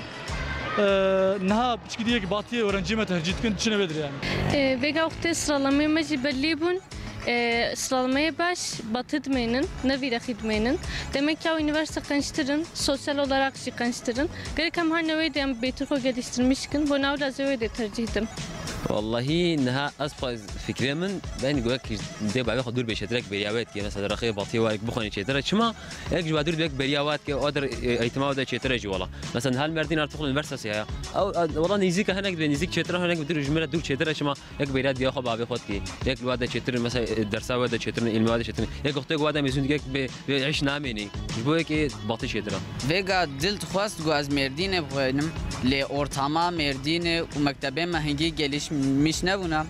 E, niha piçikî dî yek batiyê öğrenciyê me tercîh dikin, çi nêvê dirê yani. E, vêga wextê sıralamayê me jî bellî bûn. E, sıralamayê baş batî dimênin, ne vîrexî dimênin. Demek ya unîversîte qençtir in, sosyal olarak jî qençtir in. Gerek em her newê de em bêtir xwe geliştirmiş kin, bo nav lazê wê de tercîh dim. Wallahî niha ez xwe fikrê min, ben goya ki dê bavê xwe dûr bê çêtirek bêriya wê diye. Mesela rexê batiyê warek bixwînê çêtir e. Çima? Ek ji va dûr bek bêriya wê dike, o der, e, eğitima wê de çêtir e jî wala. Mesela niha li Merdîn artık unîversîte heye. Ew, e, wala nêzîk e, hinek dibê nêzîk çêtir e, hinek bi dûr ji min re dûr çêtir e. Çima? Ek bêriya diya xwe bavê xwe dike. Ek li wê de çêtir, mesela, e, dersa wê de çêtir, îlmê wê de çêtir. Ek wextê wê de mezun dike, ek bê, bê eş namênî. Ji bo yekê batî çêtir e. Vêga dil dixwest ku ez Mêrdînê bixwînim. Lê ortama Mêrdînê û mektebê me hingî gelişmiş nebûne.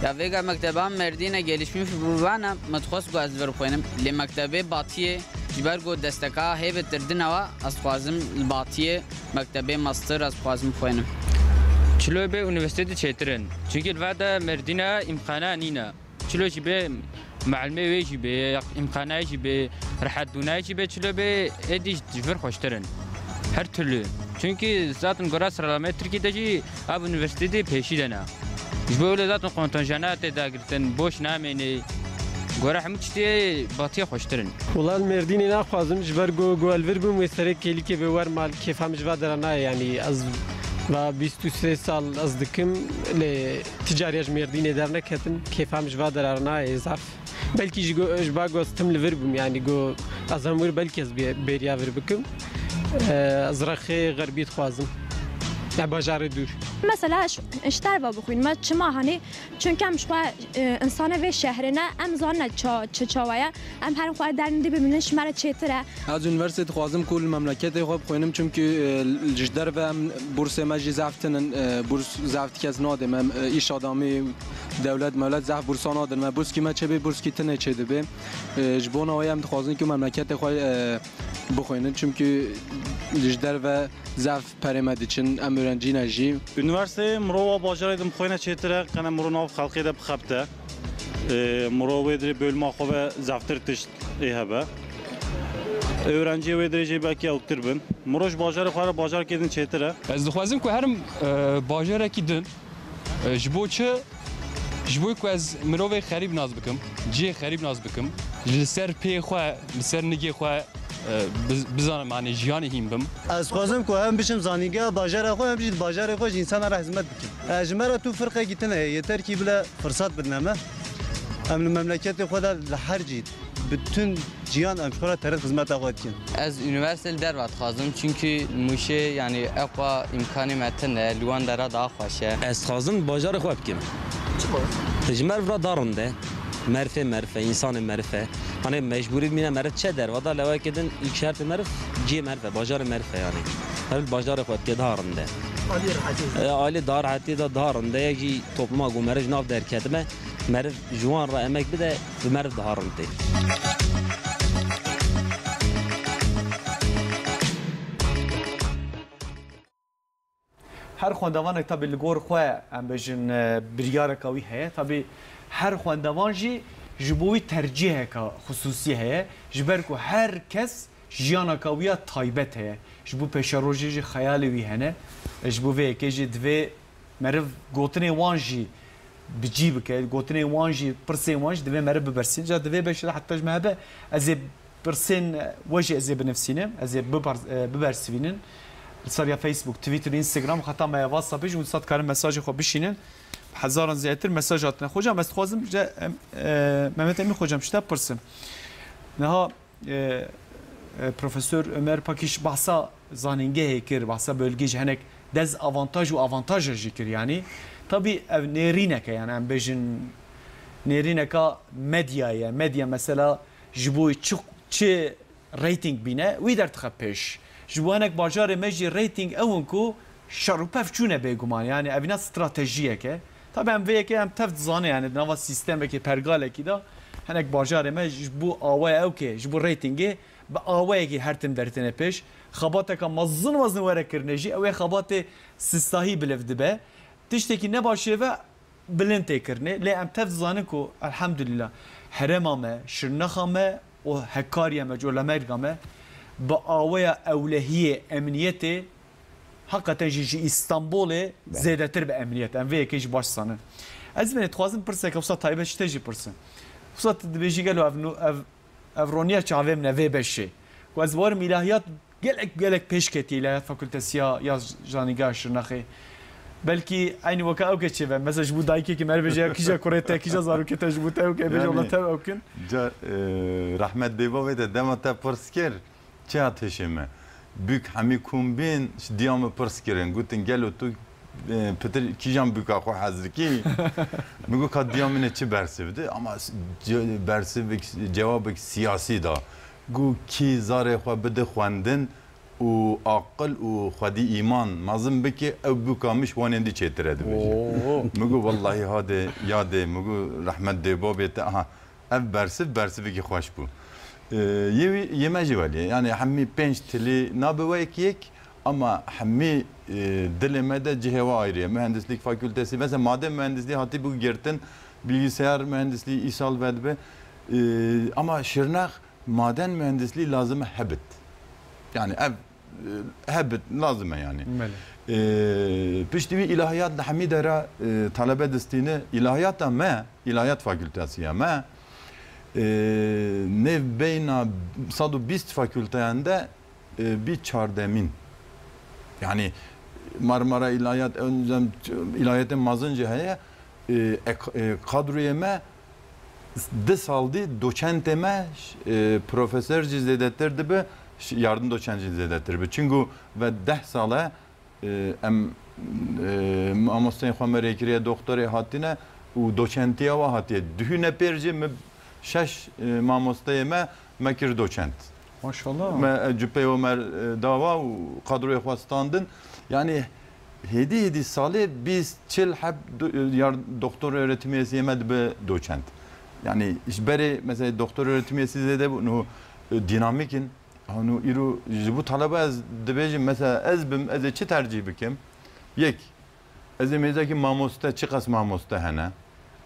Ya vêga mekteba Mêrdînê gelişmiş bûbane, min dixwest ku ez li vir bixwînim. Lê mektebê Batiyê ji ber ku desteka hê bi tirdine wa, ez dixwazim li Batiyê mektebê master ez dixwazim bixwînim. Çilo bê unîversîteyê çêtir in. Çunkî li va de Mêrdîna îmkana nîne. Çilo jî bê, meelmê wê jî bê, îmkanayê jî bê, rehetbûnayê jî bê, çilo bê, êdî ji vir xweştir in. Her türlü. Çunkî zaten gora sıralamayê Tirkiyê de jî ev unîversîteyê pêşî de ne. Ji bo wê zaten kontenjanê tê dagirtin, boş namênê. Gora hemû tiştê Batiyê xweştir in. Wela li Mêrdînê naxwazim, ji ber ku, ku ez li vir bûm, wê serê kêlîkê bê wer mal, kêfa min ji va dera nayê, yanî ez va bîst û sê sal ez dikim, lê ti cariya ji Mêrdînê derneketim, kêfa min ji va dera nayê zaf. Belkî ji go-, ji ba ku ez tim li vir bûm, yanî ku ez hem wir belkî ez bê-, bêriya vir bikim. Ee, ez rexê xerbî dixwazim. Te bajarê dûr. Mesela ş-, ji derve bixwînime, çima hanê? Çunke em ji xwe, e, insane vê şehrê ne, em zanine ça-, çi çawa ye. Em her xwe dernê dî bimînin, ji me re çêtir e. Ez unîversîtê dixwazim ku li memleketê xwe bixwînim, çimkî, e, ji derve em bursê me jî zehf tinin, e, burs zehf kes nadê me, em, e, îş adamî, dewlet mewlet zehf bursa nadin me. Burskî me çêbê, burskî tinê çêdibê. E, ji bona wê em dixwazin ku memleketê xwe, e, bixwînin, çimkî ji derve zehf perê me diçin, em öğrencî ne jî. Unîversîteyê mirova bajarê de bixwîne çêtir e, qene miro nav xelkê de bixebite. E, miro wê dirê bölüma xwe ve zehftir tişt ê hebe. Öğrenciyê wê dirê jî belkî ewktir bin. Miro ji bajarê xwe re bajarkê din çêtir e. Ez dixwazim ku herim, e, bajarekî din, e, ji bo çi? Ji bo ku ez mirovê xerîb nas bikim, cihê xerîb nas bikim, li ser pê xwe, li ser nigê xwe, e, biz-, bizanim, yani jiyanê hîn bim. Ez dixwazim ku hem biçim zanîngeha bajarê xwe, hem jî di bajarê xwe ji însanan re hizmet bikim. E, ji me re tu firqekî tune ye, yeter kî bile firsat bidine me. Em li memleketê xwe de li her cî, bütün cihan em ji xwe re terin xizmeta xwe dikin. Ez unîversîte li derve dixwazim, çunkî Mûşê, yanî, ew xwe îmkanê me tune, li wan dera daha xweş e. Ez dixwazim bajarê xwe bikim. Çima? Ji meriv re daha rind e. Merivê meriv e, însanê meriv e. Hani mecbûrî bimîne meriv çi derve de, lewekê din ilk şertê meriv cihê meriv e, bajarê meriv e yani. Meriv bajarê xwe dike daha rind e. Alî rehetî. E, alî daha rehetî de daha rind e. Yek jî topluma ku meriv ji nav derketime, meriv ji wan re emek bide, bi meriv daha rind tê. Her xwendevanek tabî li gor xwe, em bêjin, e, biryareka wî heye. Tabî her xwendevan jî ji bo wî tercîheka xisûsî heye. Ji ber ku her kes jiyaneka wî ya taybet heye. Ji bo pêşerojê jî xeyalê wî hene. E, ji bo vê yekê jî divê meriv gotinê wan jî bi cî bike, gotinê wan jî, pirsên wan jî divê meriv bibersîne. Ca di vê beşê de heta ji me hebe, ez ê pirsên we jî ez ê binivsînim, ez ê bibar-, e, bibersivînin. Li ser ya Facebook, Twitter, Instagram, heta me ya WhatsAppê jî hûn dîsa dikarin mesajê xwe bişînin. Bi hezaran zêdetir mesaj hatine. Xocam, ez dixwazim ji, em, e, Mehmet Emîn Xocam, ji te pirsim. Niha, e, e, Profesor Ömer Pakîş bahsa zanîngehê kir, bahsa bölgê ji hinek dezavantaj û avantaja jî kir. Yanî, tabî ev nêrînek e, yani em bêjin nêrîneka medyayê ye. Medya mesela ji bo çi, çi reyting bîne, wî derdixe pêş. Ji bo hinek bajarê me jî reyting ew in ku şer û pev çûne bêguman. Yani evîna stratejiyek e. Tabi em vê yekê em tev dizane, yani di nava sîstemekê, pergalekî de hinek bajarê me ji bo awaya ew ke, ji bo reytingê bi awayekî her tim dertine pêş. Xebateka mezin mezin were kirine jî, ew ê xebatê sîstahî biliv dibe. Tiştekî ne başê ve bilind tê kirinê. Lê em tev dizanin ku elhamdulillah herêma me, Şirnexa me û Hekkariya me, Colemêrga me bi awaya ewlehiyê emniyetê heqeten jî ji Îstanbulê zêdetir bi emniyet. Em vê yekê jî baş zanin. Ez vê dixwazim pirseke wisa taybet ji te jî pirsim. Wisa tu dibêjî gelo ev nu-, ev, ev roniya çavê min e vê beşê. Ku ez warim îlahiyat gelek, gelek pêş ketiye, îlahiyat fakültesi ya, ya Janîgeha Şirnexê. Belkî eynî weke ew ke çêve. Mesela ji bo dayikekî me re bêje ya kîja kurê te, kîja zarokê te ji bo te ew ke bêje, yanî, wela te ew kin. Ca, e, rehmet bê bavê te dema te pirs kir, çi hat hişê me? Bûk hemî kom bîn, ji diya min pirs kirin. Gotin, gelo tu, e, pitir kîjan bûka xwe hez dikî? Min got, ka diya min ê çi bersiv di? Ama s-, ce-, bersivek, cewabek siyasî da. Got, kî zarê xwe bide xwendin û aqil û xwedî îman mezin bike, ew bûka min ji wanên dî çêtir e, dibêje. Oo. Min got, wellahî hadê, yadê, min got, rehmet dê babê te, aha, ev bersiv, bersivekî xweş bû. Ee, yê wî, yê me jî welê. Yani hemî pênc tilî nabe wek yek, ama hemî, e, dilê me de cihê we ayrı ye. Mühendislik fakültesi, mesela madde mühendisliği hatî bû girtin, bilgisayar mühendisliği îsal vedibe. Ee, ama Şirnex maden mühendisliği lazim e hebit. Yani ev, e, hebit lazim e yani. Belê. Ee, piştî wî îlahiyat li hemî dera, e, talebe distîne. Îlahiyata me, îlahiyat fakültesi ya me, e, nêv beyna sed û bîst fakülteyan de, e, bî çardemîn. Yani Marmara İlahiyat, öncem, ilahiyatê mezin jî heye. E, ek-, e, kadroyê me di sal dî doçentê me, e, profesör jî zêdetir dibe, ş-, yardım doçent jî zêdetir bi. Çingu ve deh sal e, e, em e, mamosteyên xwe me rê kiriye, doktorê hatine û doçentiya we hatiye. Duhî nepêr jî min şeş, e, mamosteyê me, me kir doçent. Maşallah. Me, e, cupeyê me, e, dawa û kadroyê xwe standin. Yani hêdî hêdî salê bîst, çil heb do-, yar-, doktor öğretim üyesi me dibe doçent. Yani ji berê mesela doktor öğretim üyesi zêde bû, no, e, dinamik in. Hano îro ji bo talebe ez dibêjim, mesela ez bim, ez ê çi tercîh bikim? Yek, ez ê mêzekî mamoste, çiqas mamoste hene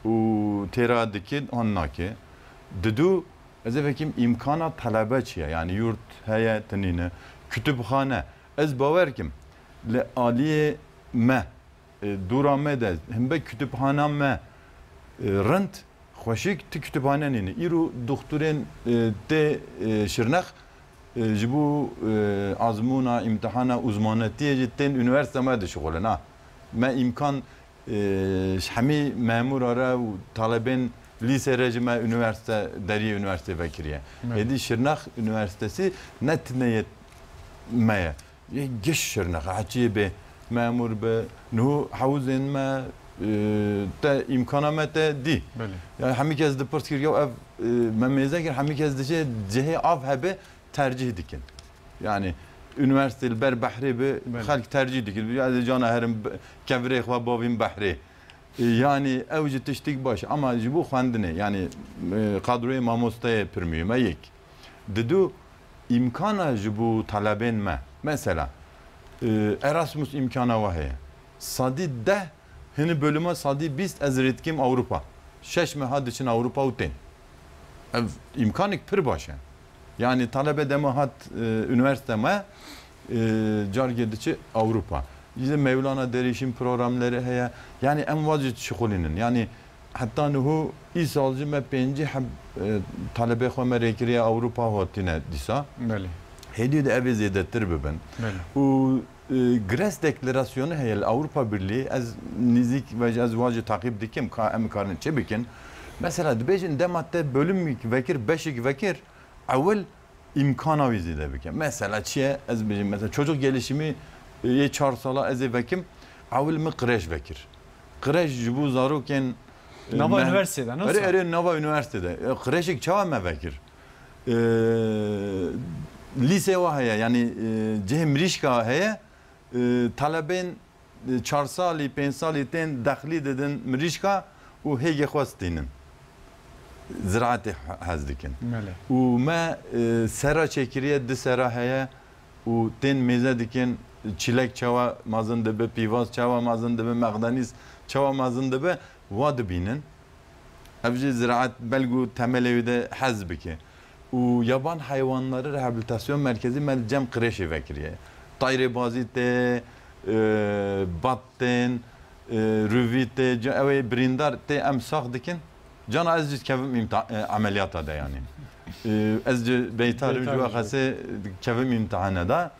û têra dikin, han nake. Didu, ez ê vekim îmkana talebe çi ye? Yani yurt heye, tinîne. Kütüphane. Ez bawer kim, li aliyê me, e, dûra me de, himbe kütüphana me, e, rind, xweşik, ti kütüphane nîne. Îro doktorên, e, tê, e, Şirnex, e, ji bo, e, azmûna, îmtihana uzmanetiyê jî tên üniversite me dişixulin. Ha, me îmkan, e, ji hemî memûra re û talebên lîse re jî me üniversite, deriyê üniversite vekiriye. Evet. Êdî Şirnex Üniversitesi ne tinê yê me ye. Yê giş Şirnex, heciyê bê, memûr bi, niho hewzên me, e, te îmkana me te dî. Belê. Yani hemî kes dipirs kir, ya ev, e, me mêze kir, hemî kes diçe cihê av hebe tercîh dikin. Yani üniversite li ber behrê bi, Belê. Xelk tercîh dikin. Ya ez cana herim be-, kevirê xwe bavîm behrê. E, yani ew ji tiştik baş, ama ji bo xwendinê, yani, e, kadroyê mamosteyê pir muhîm e, yek. Didu, îmkana ji bo talebên me. Mesela, e, Erasmus îmkana we heye. Sadî deh, hini bölüme sadî bîst ez rêdikim Ewropa. Şeş meha diçin Ewropa û tên. Ev îmkanek pir baş e. Yani talebe dema hat, e, üniversite me, e, cargê diçi Ewropa. Îşte Mevlana Derîşîn programleri heye. Yani em wazî şixulînin. Yani heta niho îsal jî me pêncî heb, e, talebê xwe me rêkiriye Ewropa hatine dîsa. Belê. Hêdî de ev ê zêdetir bibin. Belê. Û, e, Gres deklarasyonu heye li Ewropa Birlîği. Ez nîzik ve ez wazî taqîb dikim ka em karin çi bikin. Mesela dibêjin dema te bölümük vekir, beşik vekir, ewil îmkana wî zêde bike. Mesela çi ye? Ez bêjim, mesela çocuk gelişimi, e, yê çar sala ez ê vekim, ewil min kreş vekir. Kreş ji bo zarokên, e, Nava me-, üniversitede, nasıl? Erê, erê, nava üniversitede. E, kreşek çawa me vekir? E, lîse wa heye, yani, e, cihê mirîşka heye, e, talebên çar salî, pênc salî tên dexlî didin mirîşka û hêgê xwe stînin. Ziraetê he-, hez dikin. Belê. Û me, e, sera çêkiriye, du sera heye û tên mêze dikin, çilek çawa mazin dibe, pîvaz çawa mazin dibe, mexdenîs çawa mazin dibe, wa dibînin. Ev jî ziraet belkû temelê wî de hez bike. Û yaban hayvanları rehabilitasyon merkezi me li cem kreşê vekiriye. Tayrê bazî tê, e, bat tên, e, rûvî tê, ca-, ew ê birîndar tê em sax dikin. Cana ez jî kevim îmta-, e, emeliyata de yani. E, ez jî beytar Beytar ji we jî. Xesê kevim îmtihane de,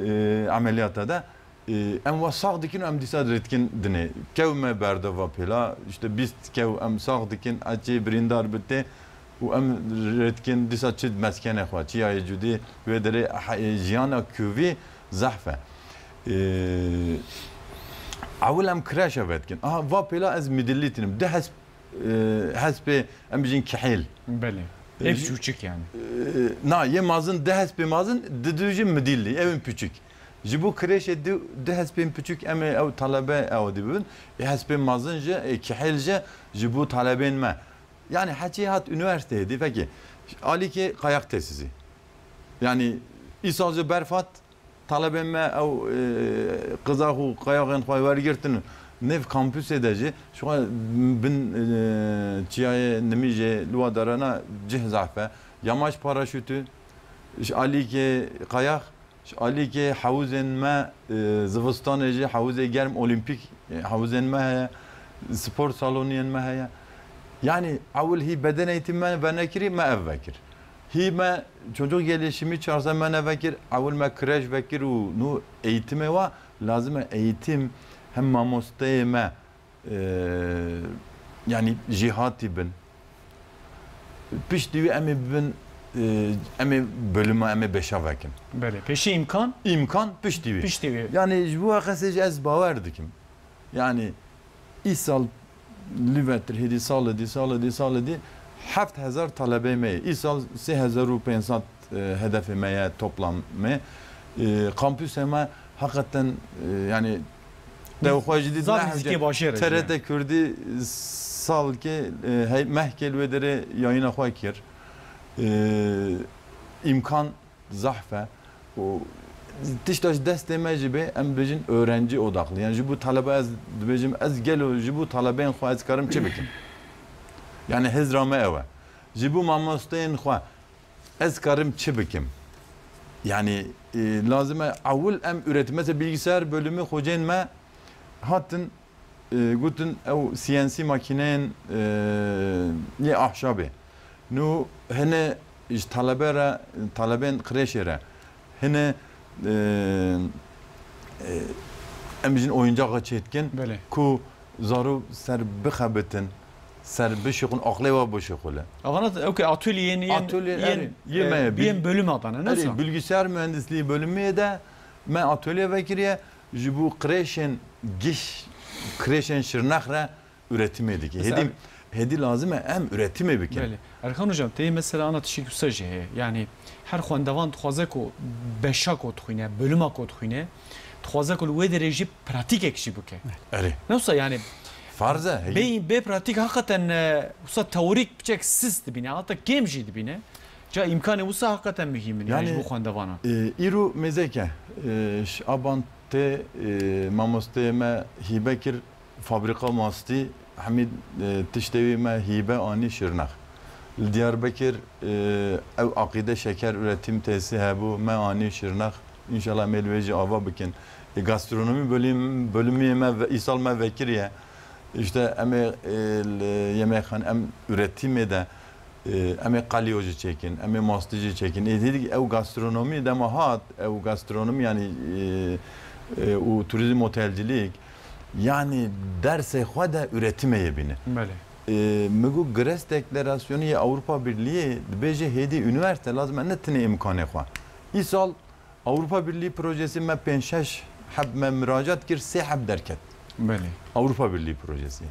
e, emeliyata de. E, em wa sax dikin û em dîsa rêdikin dinê. Kew me berde va pêla, işte bîst kew em sax dikin, a çê birîndar bi tê û em rêdikin dîsa çi meskenê xwe, çi yayê cudî, wê derê he-, jiyana kuvî zehf e. E, ewil em kreşa vedikin. Aha, va pêla ez midilî tinim. Di hesp e, hespê, em bijin kihêl. Belê. E, Ev ji- çûçik yani. E, na, yê mazin, di hespê mazin, di du jî midîlî, ew in piçik. Ji bo kreşê du, du hespên piçik em ê ew talebe ew dibin. E, hespên mazin jî, e, kihêl jî ji bo talebên me. Yani heçî hat üniversiteyê dî, fekê alîkê kayak tesîsî. Yani îsal jî berf hat, talebên me ew, e, qizaq û qayaxên xwe wergirtin nêv kampusê de jî, ji xwe bin, e, çiyayê nimîjê li wa derana cih zehf e. Yamaç paraşûtü, ji alîkê qayax, ji alîkê hewzên me, e, zivistanê jî hewzê germ olîmpîk, e, hewzên me heye, spor saloniyên me heye. Yani ewil hî beden eğitimi me venekirî, me ev vekir. Hî me çocuk gelişimi çarse me nevekir, ewil me kreş vekir û nû eğitimê wa lazim e eğitim hem mamosteyê me, e, yani jêhatî bin. Piştî wî em ê bibin, e, em ê bölüma, em ê beşa vekin. Belê. Pêşî îmkan? Îmkan piştî wê. Piştî wê. Yani ji bu qesê jî ez bawer dikim. Yani îsal li vetir hêdî salê dî, salê dî, salê dî heft hezar talebê me ye. Îsal sê hezar û pênc sed, e, hedefê me ye, toplam me. E, kampüsê me heqeten, e, yani te xwe jî dît Zaf ne nizîkê hewce-, bajêr e T R T jî. Kurdî salkê, e, hey, mehkê li wê derê yayîna xwe kir. E, îmkan zahf e. Û tişta ji destê me jî bê, em bêjin öğrenci odaklı. Yani ji bu talebe ez dibêjim, ez gelo ji bu talebeyên xwe ez karim çi bikim? Yani hizra me ew e. Ji bu mamosteyên xwe ez karim çi bikim? Yani, e, lazim e ewil em üretim. Mesela bilgisayar bölümü hocên me hatin, e, gotin ew C N C makîneyên, e, yê ahşabê. Nû hine ji talebe re, talebên kreşê re, hine, e, e, em jin oyuncaxa çêdikin Belê. Ku zarok ser bixebitin, ser bişixulin, aqlê wa bişixule. Avana ew ke atölyeyên yên, Atölye, yên, erê, yê me, e, bil- yên bölüm adane, ne Erê, sa? bilgisayar mühendisliği bölümü de me atölye vekiriye, ji bu kreşên giş, kreşên Şirnex re üretimê dike. Mesela Hêdî, hêdî lazim e em üretimê bikin. Belê. Erkan hocam, tê mesela ana tiştek wisa jî heye. Yani her xwendevan dixwaze ku beşa ku dixwîne, bölüma ku dixwîne, dixwaze ku li wê derê jî pratîkek jî bike. Erê. Ne wisa yani Farz e. hêdî- bê, bê pratîk hakikaten, e, wisa teorik biçek sis dibîne, hatta kêm jî dibîne. Ca îmkanê wisa hakikaten muhîm in yani, Yani- ji bo xwendevana. E, îro mêzeke, e, ji Aban tê, e, mamosteyê me hîbe kir fabrika mastî, hemî, e, tiştê wî me hîbe anî Şirnex. Li Diyarbekir, e, ew aqîde şeker üretim tesî hebû, me anî Şirnex. Înşallah em ê li wê jî ava bikin. E, gastronomî bölüm, bölümê me ve, îsal me vekiriye. İşte em ê, e, li yemekxane em üretimê de, e, em ê qalî jî çêkin, em ê mastî jî çêkin. Ê, dedik ew gastronomî dema hat, ew gastronomî yani, e, e, û turizm otelcilik, yani dersê xwe de üretimê yê bîne. Belê. E, mi got Gres Deklarasyonu yê Avrupa Birliği dibêje hêdî üniversite lazim e ne tinê imkanê xwe. Îsal Avrupa Birliği projesi me pênc şeş heb me müracaat kir, sê heb derket. Belê. Avrupa Birliği projesi.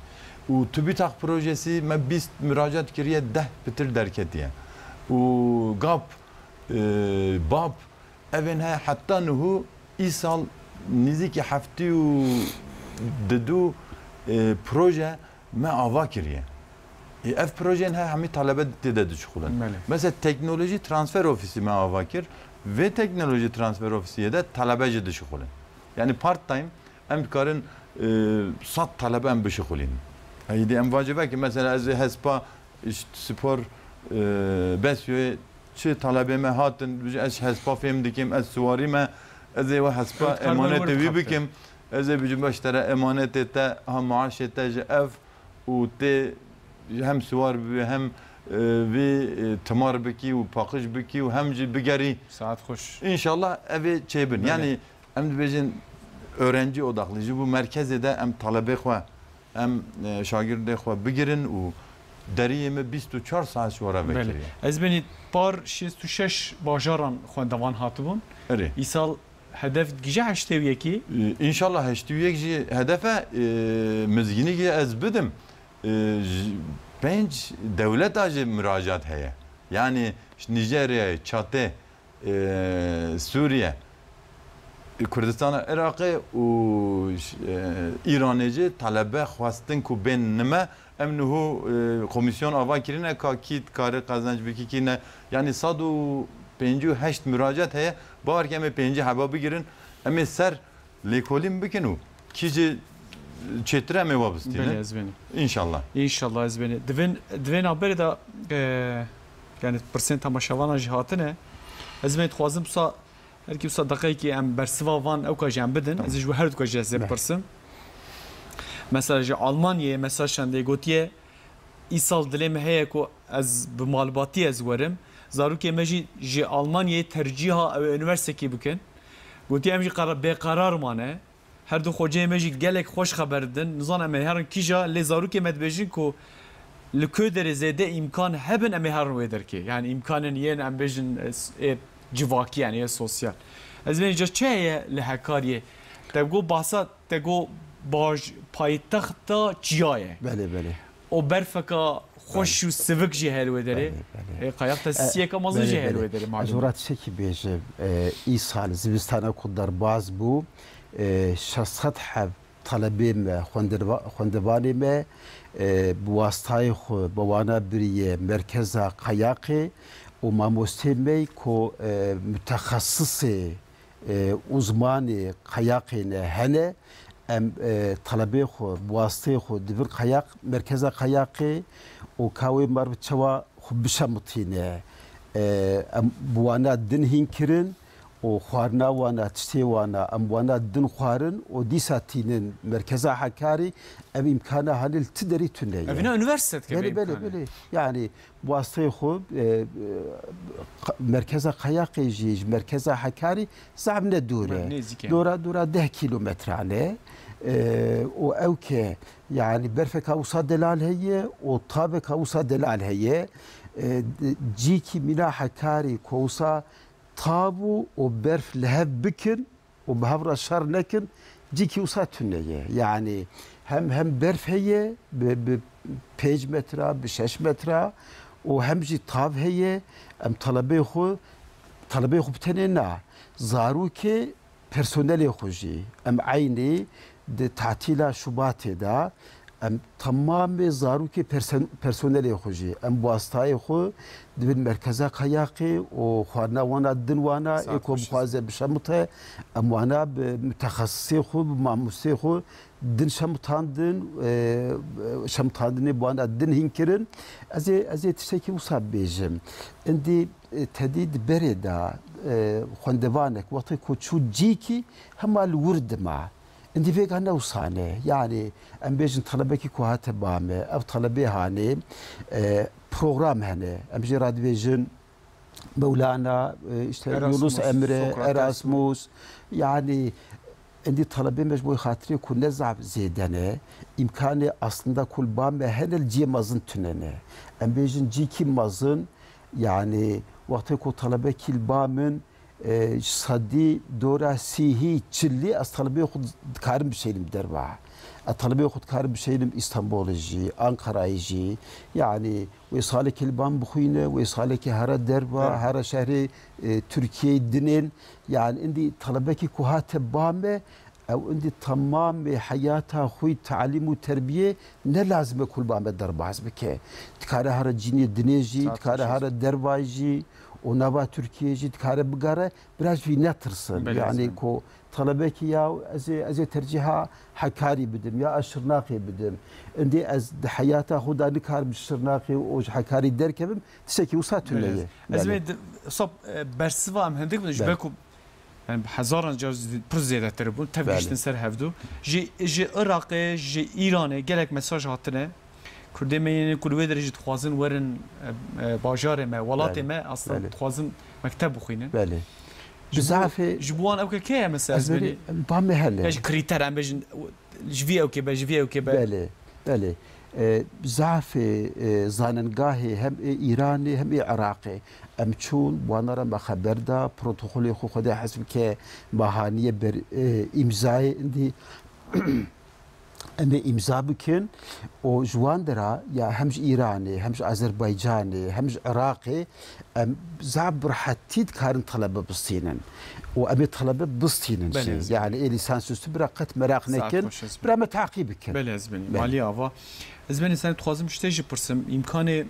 Û TÜBİTAK projesi me bîst müracaat kiriye, deh pitir derketiye. Û gap, e, bab, evên he heta niho îsal nizîkî heftî û didu, e, proje me ava kiriye. E, ev projeyên he hemî talebe tê de dişixulin. Belê. Mesela teknoloji transfer ofisi me ava kir. Vê teknoloji transfer ofisiyê de talebe jî dişixulin. Yani part time em dikarin, e, sed talebe em bişixulînin. Heydi em vacibek mesela ez ê hespa, işte, spor, e, besyoyê çi talebê me hatin, ez hespa fêm dikim, ez siwarî me, ez ê we hespa Evet, karma emanetê were wî bixapte. Bikim, ez ê bicim beş tere emanetê te ha maaşê te ji ev û tê hem siwar bibî hem, e, vî, e, timar bikî û paqij bikî û hem jî bigerî. Saet xweş. Înşallah ev ê çêbin. Belê. Yani em dibêjin öğrenci odaklı. Ji bo merkezê de em talebê xwe, em, e, şagirdê xwe bigirin û deriyê me bîst û çar saet ji wara Belê. vekiriye. Ez benî par şêst û şeş bajaran xwendevan hatibûn. Erê. Îsal hedef gije heştê û yekî. Ee, Înşallah heştê û yek jî hedef e, e, mizgînî jî ez bidim. E, ji pênc dewleta jî miracat heye. Yani ji Nîjeryayê, Çatê, e, Sûriye, Kurdistana Iraqê û, e, Îranê jî talebe xwestin ku bên nime. Em niho, e, komîsyon ava kirine ka kî dikare qezenc bike, kî ne. Yani sed û pêncî û heşt miracat heye. Bawer ke em ê pêncî heba bigirin. Em ê ser lêkolîn bikin û kî jî çêtir em ê wa bistînin. Belê, ez benî. Înşallah. Înşallah ez benî. Divên, divên haberê de, e, yani pirsên temaşevana jî hatine. Ez benî dixwazim wisa, her kî wisa deqeyekî em bersiva van ew ka jî em bidin. Tamam. Ez ji we her du ka jî ez ê Belê. bipirsim. Mesela ji Almanyayê mesaj şandê gotiye, îsal dilê me heye ku ez bi malbatî ez werim. Zarokê me jî ji Almanyayê tercîha ew ê unîverstekî bikin. Gotiye em jî qera-, bêqerar mane. Her du xoceyê me jî gelek xweş xeber didin. Nizanim em ê herin kîja, lê zarokê me dibêjin ku Li ku derê zêde îmkan hebin, em ê herin wê derkê. Yani îmkanên yên, em bêjin, e, s-, ê civakî, yani yê sosyal. Ez bêjim, ca çi heye li Hekariyê? Te got bahsa, te got baj-, paytexta çiya ye. Belê, belê. O berfeka xweş Belê. û sivik jî heye li wê derê. Belê, belê. E, qayaq E, tesîsiyeke mezin belê, jî heye li belê. wê derê, Ez malum. ora tiştekî bêjim. E, îsal zivistana ku derbas bû, e, şeş sed heb talebê me, xwenderva-, xwendevanê me, e, bi wastayê xwe bi wana biriye merkeza Qayaqê û mamostê me ku, e, mutexesisê, e, uzmanê Qayaqê ne hene. Em, e, talebê xwe bi wastayê xwe dibin Qayaq, merkeza Qayaqê û ka wê mar bi çawa xwe bişemitîne. E, em bi wana din hîn kirin û xwarina wana, tiştê wana, em wana din xwarin û dîsa tînin merkeza Hekarî, ev îmkana hanê li ti derî tune ye. Evîna unîversîte dike Belê, vê belê, îmkanê. belê. Yani, bi wasteyê xwe, e, e, qa-, merkeza Qayaqê jî, ji merkeza Hekarî zehf ne dûr e. Nêzîk e. Dora, dora deh kîlometran e. E, û ew ke, yani, berfeka wisa delal heye û taveka wisa delal heye. E, d-, cîkî mîna Hekarî ku wisa tav û, û berf li hev bikin û bi hev re şer nekin, cîkî wisa tune ye. Yani hem, hem berf heye bi, bi pênc metra, bi şeş metra û hem jî tav heye. Em talebê xwe, talebê xwe bi tenê na, zarokê personelê xwe jî, em eynî di tatîla Şubatê de, em temamê zarokê persen-, personelê xwe jî, em bi wastayê xwe dibin merkeza Qayaqê û xwarina wana din wana, Saet ê ku xweş. bixwaze bişemite, em wana bi mutexesisê xwe, bi mamostê xwe din şemitandin, e, şemitandinê bi wana din hîn kirin. Ez ê, ez ê tiştekî wisa bêjim. Îndî, e, tedî di berê de, e, xwendevanek wextê ku çû cîkî hema li wir dima. Îndî vêga ne wisa ne. Yani em bêjin talebekî ku hate ba me, ev talebê hanê, e, program hene. Em jê re dibêjin Mewlana, e, işte Erasmus, Yunus Emre, Sokrates. Erasmus. Yani îndî talebê me ji bo xatirê ku ne zaf zêde ne, îmkanê aslında ku li ba me hene li cihê mezin tune ne. Em bêjin cîkî mezin, yani wextê ku talebekî li ba min, e, ji sedî dora sîhî, çilî ez talebê xwe dikarim bişênim derva. Ez talebê xwe dikarim bişênim Îstanbulê jî, Ankarayê jî. Yani wê salekê li ba min bixwîne, wê salekê here derva, Derva. here şehrê, e, Tirkiyeyê dinên. Yani îndî talebekî ku hate ba me, ew îndî temamê heyata xwe yî talîm û terbiyê ne lazim e ku li ba me derbas bike. Dikare here cînê dinê jî, Saet dikare xweş. here dervayê jî û nava Tirkiyeyê jî dikare bigere, biraz jî netirsin. Belê, Yani belê. ku talebekî ya ez ê, ez ê tercîha Hekarî bidim ya ez Şirnexê bidim. Îndî ez di heyata xwe de nikarim ji Şirnexê û ji Hekarî derkevim, tiştekî wisa tune Belê. ye. Ez Belê. vê di-, sop, e, bersiva em hindik bin, ji Belê. ber ku Yani bi hezaran car zî-, pir zêdetir bûn. Tev Belê. gihiştin ser hevdu. Ji, ji Iraqê, ji Îranê gelek mesaj hatine. Kurdê me yên ku li wê derê jî dixwazin werin, e, e, bajarê me, welatê Belê. me, aslında Belê. dixwazin mekteb bixwînin. Belê. Ji Bi bo, zafê ji bo wan ew ke kê ye mesela ez ez berî benî? ba me hele. Ya ji krîter em bêjin, ji vî ew kê be, ji vî ew kê be. Belê. Belê. E, zafê, e, zanengahê hem ê Îranê hem ê Iraqê. Em çûn, wana re me xeber da, protokolê xwe Xwedê hesib ke me haniye ber, e, îmzayê îndî em ê îmza bikin. Û ji wan de re ya hem ji Îranê, hem ji Azerbaycanê, hem ji Iraqê, em zaf bi rehetî dikarin talebe bistînin. Û em ê talebe bistînin Belê, jî. ez Yani ê lîsansüstü bira qet meraq Saet nekin, xweş, ez bira me taqî bikin. Belê, ez benî. Belê. Malî ava. Ez benî sen dixwazim ji te jî pirsim. Îmkanê,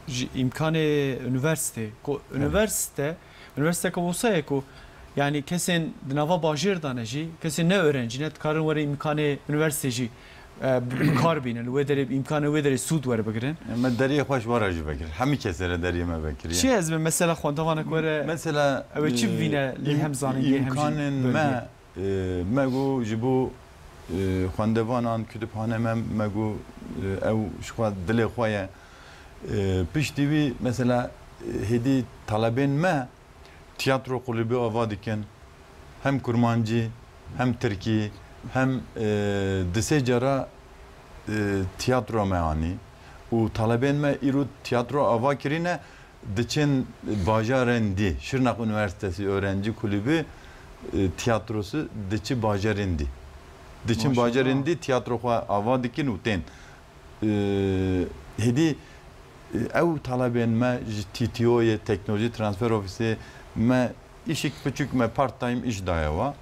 ji îmkanê unîversîte. Ku Evet. unîversîte, unîversîteke wisa ye ku, yani kesên di nava bajêr de ne jî, kesên ne öğrenci ne dikarin were îmkanê unîversîte jî, e, bi, bi kar bînin. Wê derê, îmkanê wê derê sûd were bigirin. Me deriyê xwe ji we re jî vekir. Hemî kesê re deriyê me vekiriye. Çi ez be mesela xwendevanek were Mesela, ew ê çi e, bivîne lê im-, hem zanîngehê hem jî îmkanên bölgeyê? me, e, me got ji bo, e, xwendevanan, kütüphane me, me got, e, ew ji xwe dilê xwe ye. E, piştî wî mesela, e, hêdî talebên me tiyatro kulübü ava dikin. Hem kurmancî, hem tirkî, hem, e, di sê cara, e, tiyatro me anî. Û talebên me îro tiyatro ava kirîne, diçin bajarên dî. Şirnak Üniversitesi Öğrenci Kulübü, e, tiyatrosu diçi bajarên dî. Diçin Maşallah. Bajarên dî tiyatro xwe ava dikin û tên. E, hêdî, e, ew talebên me ji T T O'yê, Teknoloji Transfer Ofisi me, îşik piçûk me part time îş daye wa.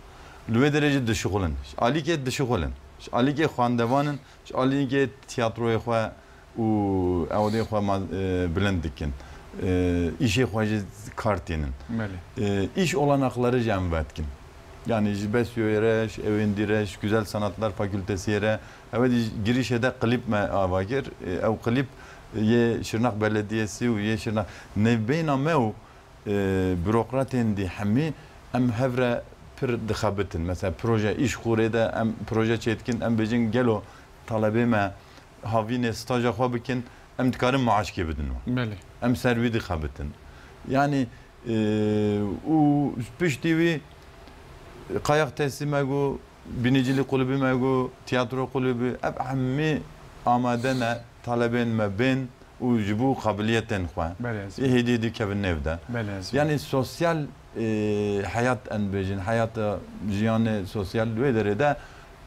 Li wê derê jî dişixulin. Ji alîkê dişixulin. Ji alîkê xwendevan in, ji alîkê tiyatroyê xwe û ewdê xwe ma-, e, bilind dikin. E, îşê xwe jî kar tînin. Belê. E, iş olanakları jî em vedikin. Yani ji Besyoyê re, ji Ewêndî re, ji Güzel Sanatlar Fakültesiyê re, ew ê dî girîşê de klîp me ava kir. E, ew klîp yê Şirnak Belediyesi û yê Şirnak nêvbeyna me û, e, bürokratên dî hemî em hev re pir dixebitin. Mesela proje, îş xûrê de em proje çêdikin, em bêjin gelo talebê me havînê staja xwe bikin, em dikarin maaşkê bidin wan. Belê. Em ser wî dixebitin. Yani, e, û piştî wî Kayak Tesî me got, Binîcilî Kulübü me got, Tiyatro Kulübü, ev hemî amade ne, talebên me bên û ji bo qabiliyetên xwe. Belê, ez Ê hêdî dikevin nêv de. Belê, ez Yani sosyal, e, heyat em bêjin, heyata jiyanê sosyal wê derê de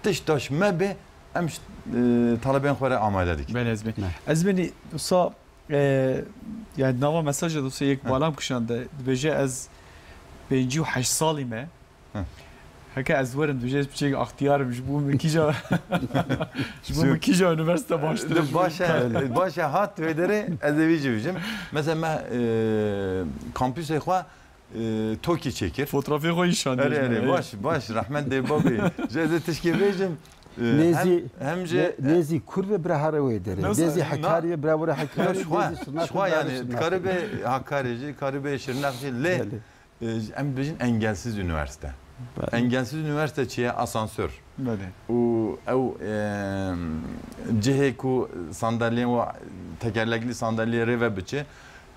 tişt taş me bê, em ş-, e, talebên xwe re amade dikin. Belê, ez bê. Ne. Ez bênî wisa, e, yani nava mesaja dosyê yek Heh. Balam kişande, dibêje ez pêncî û heşt salî me. Heh. Heke ez werim, dibêje ez piçek axtiyar im, ji bo min kîja, ji bo min kîja üniversite baştir. Baş e, baş e, hat wê derê ez ê wî jî bijim. Mesela me, e, kampüsê xwe, e, TOKİ çêkir. Fotoğrafê xwe îşan Erê, erê, baş, baş, rehmet dê babê. Ji ez ê tişkê bêjim. E, Nêzî, hem, hem jî ne-, nêzî kur ve bira here wê derê. Nasıl? Nêzî Hekarî ve bira were Hekarî, Şixwe, nêzî Şirnakê şixwe bira yani, Şirnakê. Karibê Hakarê jî, karibê Şirnak jî, lê, Belê. e, em bêjin engelsiz üniversite. Belê. Engelsiz üniversite çi ye? Asansör. Belê. Û ew, e, cihê ku sandalyên wa, tekerlekli sandalye rê ve biçe,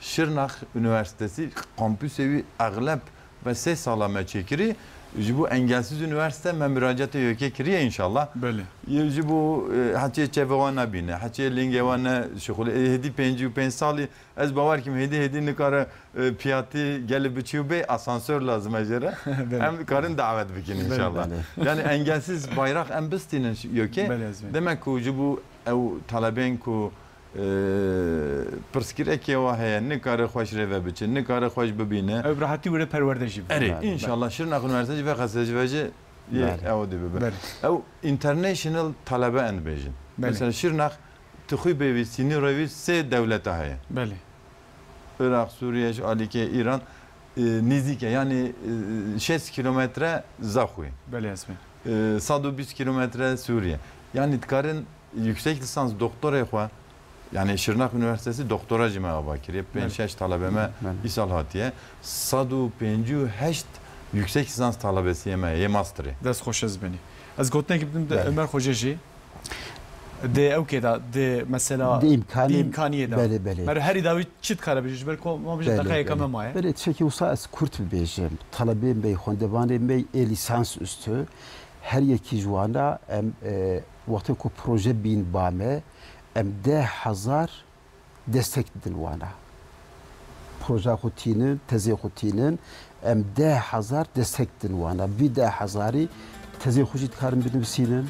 Şirnak Üniversitesi kampüsê wî exleb ve sê sala me çêkirî, ji bo engelsiz üniversite me müracaatê yekê kiriye inşallah. Belê. Yê ji bo, e, heçê çevê wan nebîne, heçê lingê wan ne şixulê. E, hêdî pêncî û pênc salî, ez bawer kim hêdî hêdî nikare, e, piyatî gelê biçî û bê, asansör lazim e jê re. Belê. Em karin davet bikin Belê, inşallah. belê. Yani engelsiz bayrak em bistînin ş-, yekê. Belê, ez bê. Demek ku ji bo ew talebên ku e, pirsgirêkê wa heye, nikare xweş rê ve biçe, nikare xweş bibîne. Ew bi rehetî were perwerde jî bibe. Erê, Belê, inşallah Şirnak Üniversitesi ve Xesecivejê yê Belê. ew dê bibe. Belê. Ew international talebe em dibêjin. Belê. Mesela Şirnak tu xwî bêvî sînorê wî sê dewleta heye. Belê. Iraq, Sûriye, ji alîkê Îran, e, nêzîk e. Yani, e, şêst kilometre zaxwî. Belê, ez bê. E, sed û bîst kilometre Sûriye. Yani dikarin yüksek lisans doktorê xwe, yani Şirnak Üniversitesi doktora jî me ava kiriye. Pênc Evet. şeş talebe me Evet. îsal hatiye. Sed û pêncî û heşt yüksek lisans talebesiyê me yê masterê. Dest xweş ez benî. Ez gotinekî bidim de Evet. Ömer Xoce jî. Di ew kê de, di mesela Di imkanê, di imkaniyê de. Belê, belê. Mer herî dawî çi dikare bêje? Ji ber ku ma bêje Belê, deqeyeke belê. me maye. Belê, tiştekî wisa ez kurt bibêjim. Talebê me, xwendevanê me ê lîsans üstü, her yekî ji wana em, e, wextê ku proje bîn ba me, em deh hezar destek didin wana. Proja xwe tînin, tezê xwe tînin, em deh hezar destek didin wana. Vî deh hezarî tezê xwe jî dikarin binivîsînin,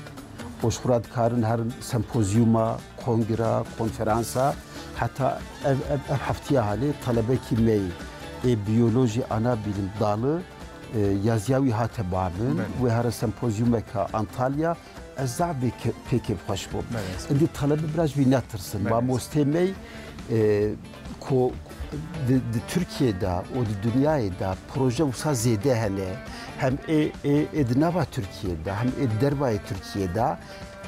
û ji xwe re dikarin herin sempozyuma, kongra, konferansa. Heta ev, ev, ev heftiya halê talebekî me yê biyolojî ana bilim dalı, e, yaziya wî hate ba min. Belê. Wê here sempozyumeke Antalya, ez zaf bê ke-, pê kêfxweş bûm. Belê. Îndî talebe biraz wî netirsin. Belê. Mamostê me, e, ku di, di Tirkiyê de û di dinyayê de proje wisa zêde hene. Hem ê, ê, ê di nava Tirkiyê de, hem ê di dervayê Tirkiyê de.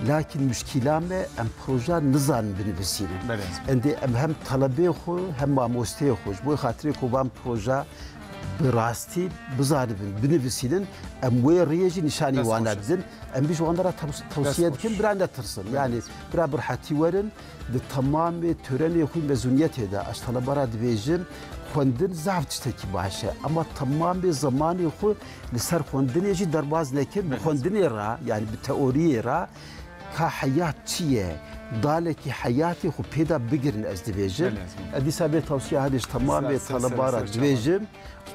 Lakin muşkîla me, em proja nizanin binivîsînin. Belê. Îndî em hem talebê xwe, hem mamosteyê xwe, ji bo xatirê ku van proja bi rastî bizanibin, binivîsînin, em wê rêyê jî nîşanî Dest wana xweş. Didin. Em jî ji wan re tews-, tewsiye Dest dikin, xweş. Bira netirsin. Belê. Yani, bira bi rehetî werin, di temamê törenê xwe mezûniyetê de, ez taleba re dibêjim, xwendin zaf tiştekî baş e. Ama temamê zemanê xwe li ser xwendinê jî derbaz nekin, bi Belê. Xwendinê re, yani bi teoriyê re, Ka heyat çi ye? Dalekî heyatê xwe pê de bigirin, ez dibêjim. Belê, ez Ez dîsa vê tawsiya hedê ji temamê Ser, ser, ser, talebara ser, dibêjim.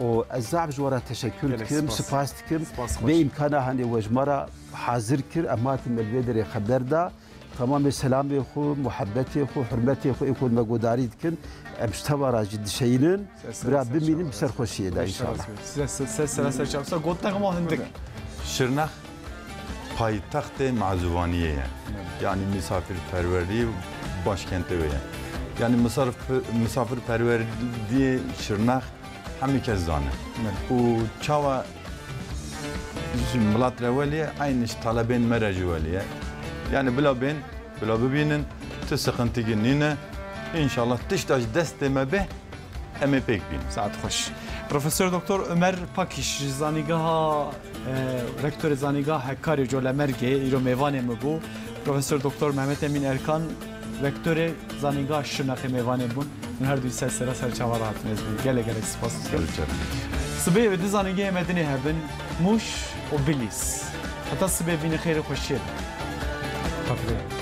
Û ez zaf ji we re teşekkür Gelek dikim, spas. spas dikim. Spas xweş. Vê îmkana hanê we ji me re hazir kir, em hatin me li vê derê xeber da. Tamamê selamê xwe, muhebbetê xwe, hurmetê xwe ê ku me guhdarî dikin, em ji teva re jî dişeyînin. Ser, ser, Bira ser bimînin çawa. bi serxweşiyê de Ser, inşallah. ser, ser, ser, ser, ser, ser, gotineke ma hindik. Şirnex paytextê mazûvaniyê ye. Evet. Yani misafirperverliği başkenti wê ye. Yani misafir, misafirperverliği Şirnex hemî kes zane. Evet. Û çawa ji milat re welî ye, eynî ji talebên me re jî welî ye. Yani bila bên, bila bibînin, tu sıkıntı nîne. İnşallah tişta ji destê me be, em ê pêk bînin. Saet xweş. Profesor Doktor Ömer Pakiş, zanîngeha, e, rektorê zanîngeha Hekarê Colemêrgê, îro mêvanê min bû. Profesor Doktor Mehmet Emîn Erkan, rektorê zanîngeha Şirnexê mêvanê bûn. Hûn her du ser sera ser çava re hatin, ez bûn. Gelek gelek spas dikim. Rica ederim. Sibê wê di zanîngehê me dinê hebin, Mûş û Bilîs. Heta sibê bîne xêr û xweşiyê de. Xatirê.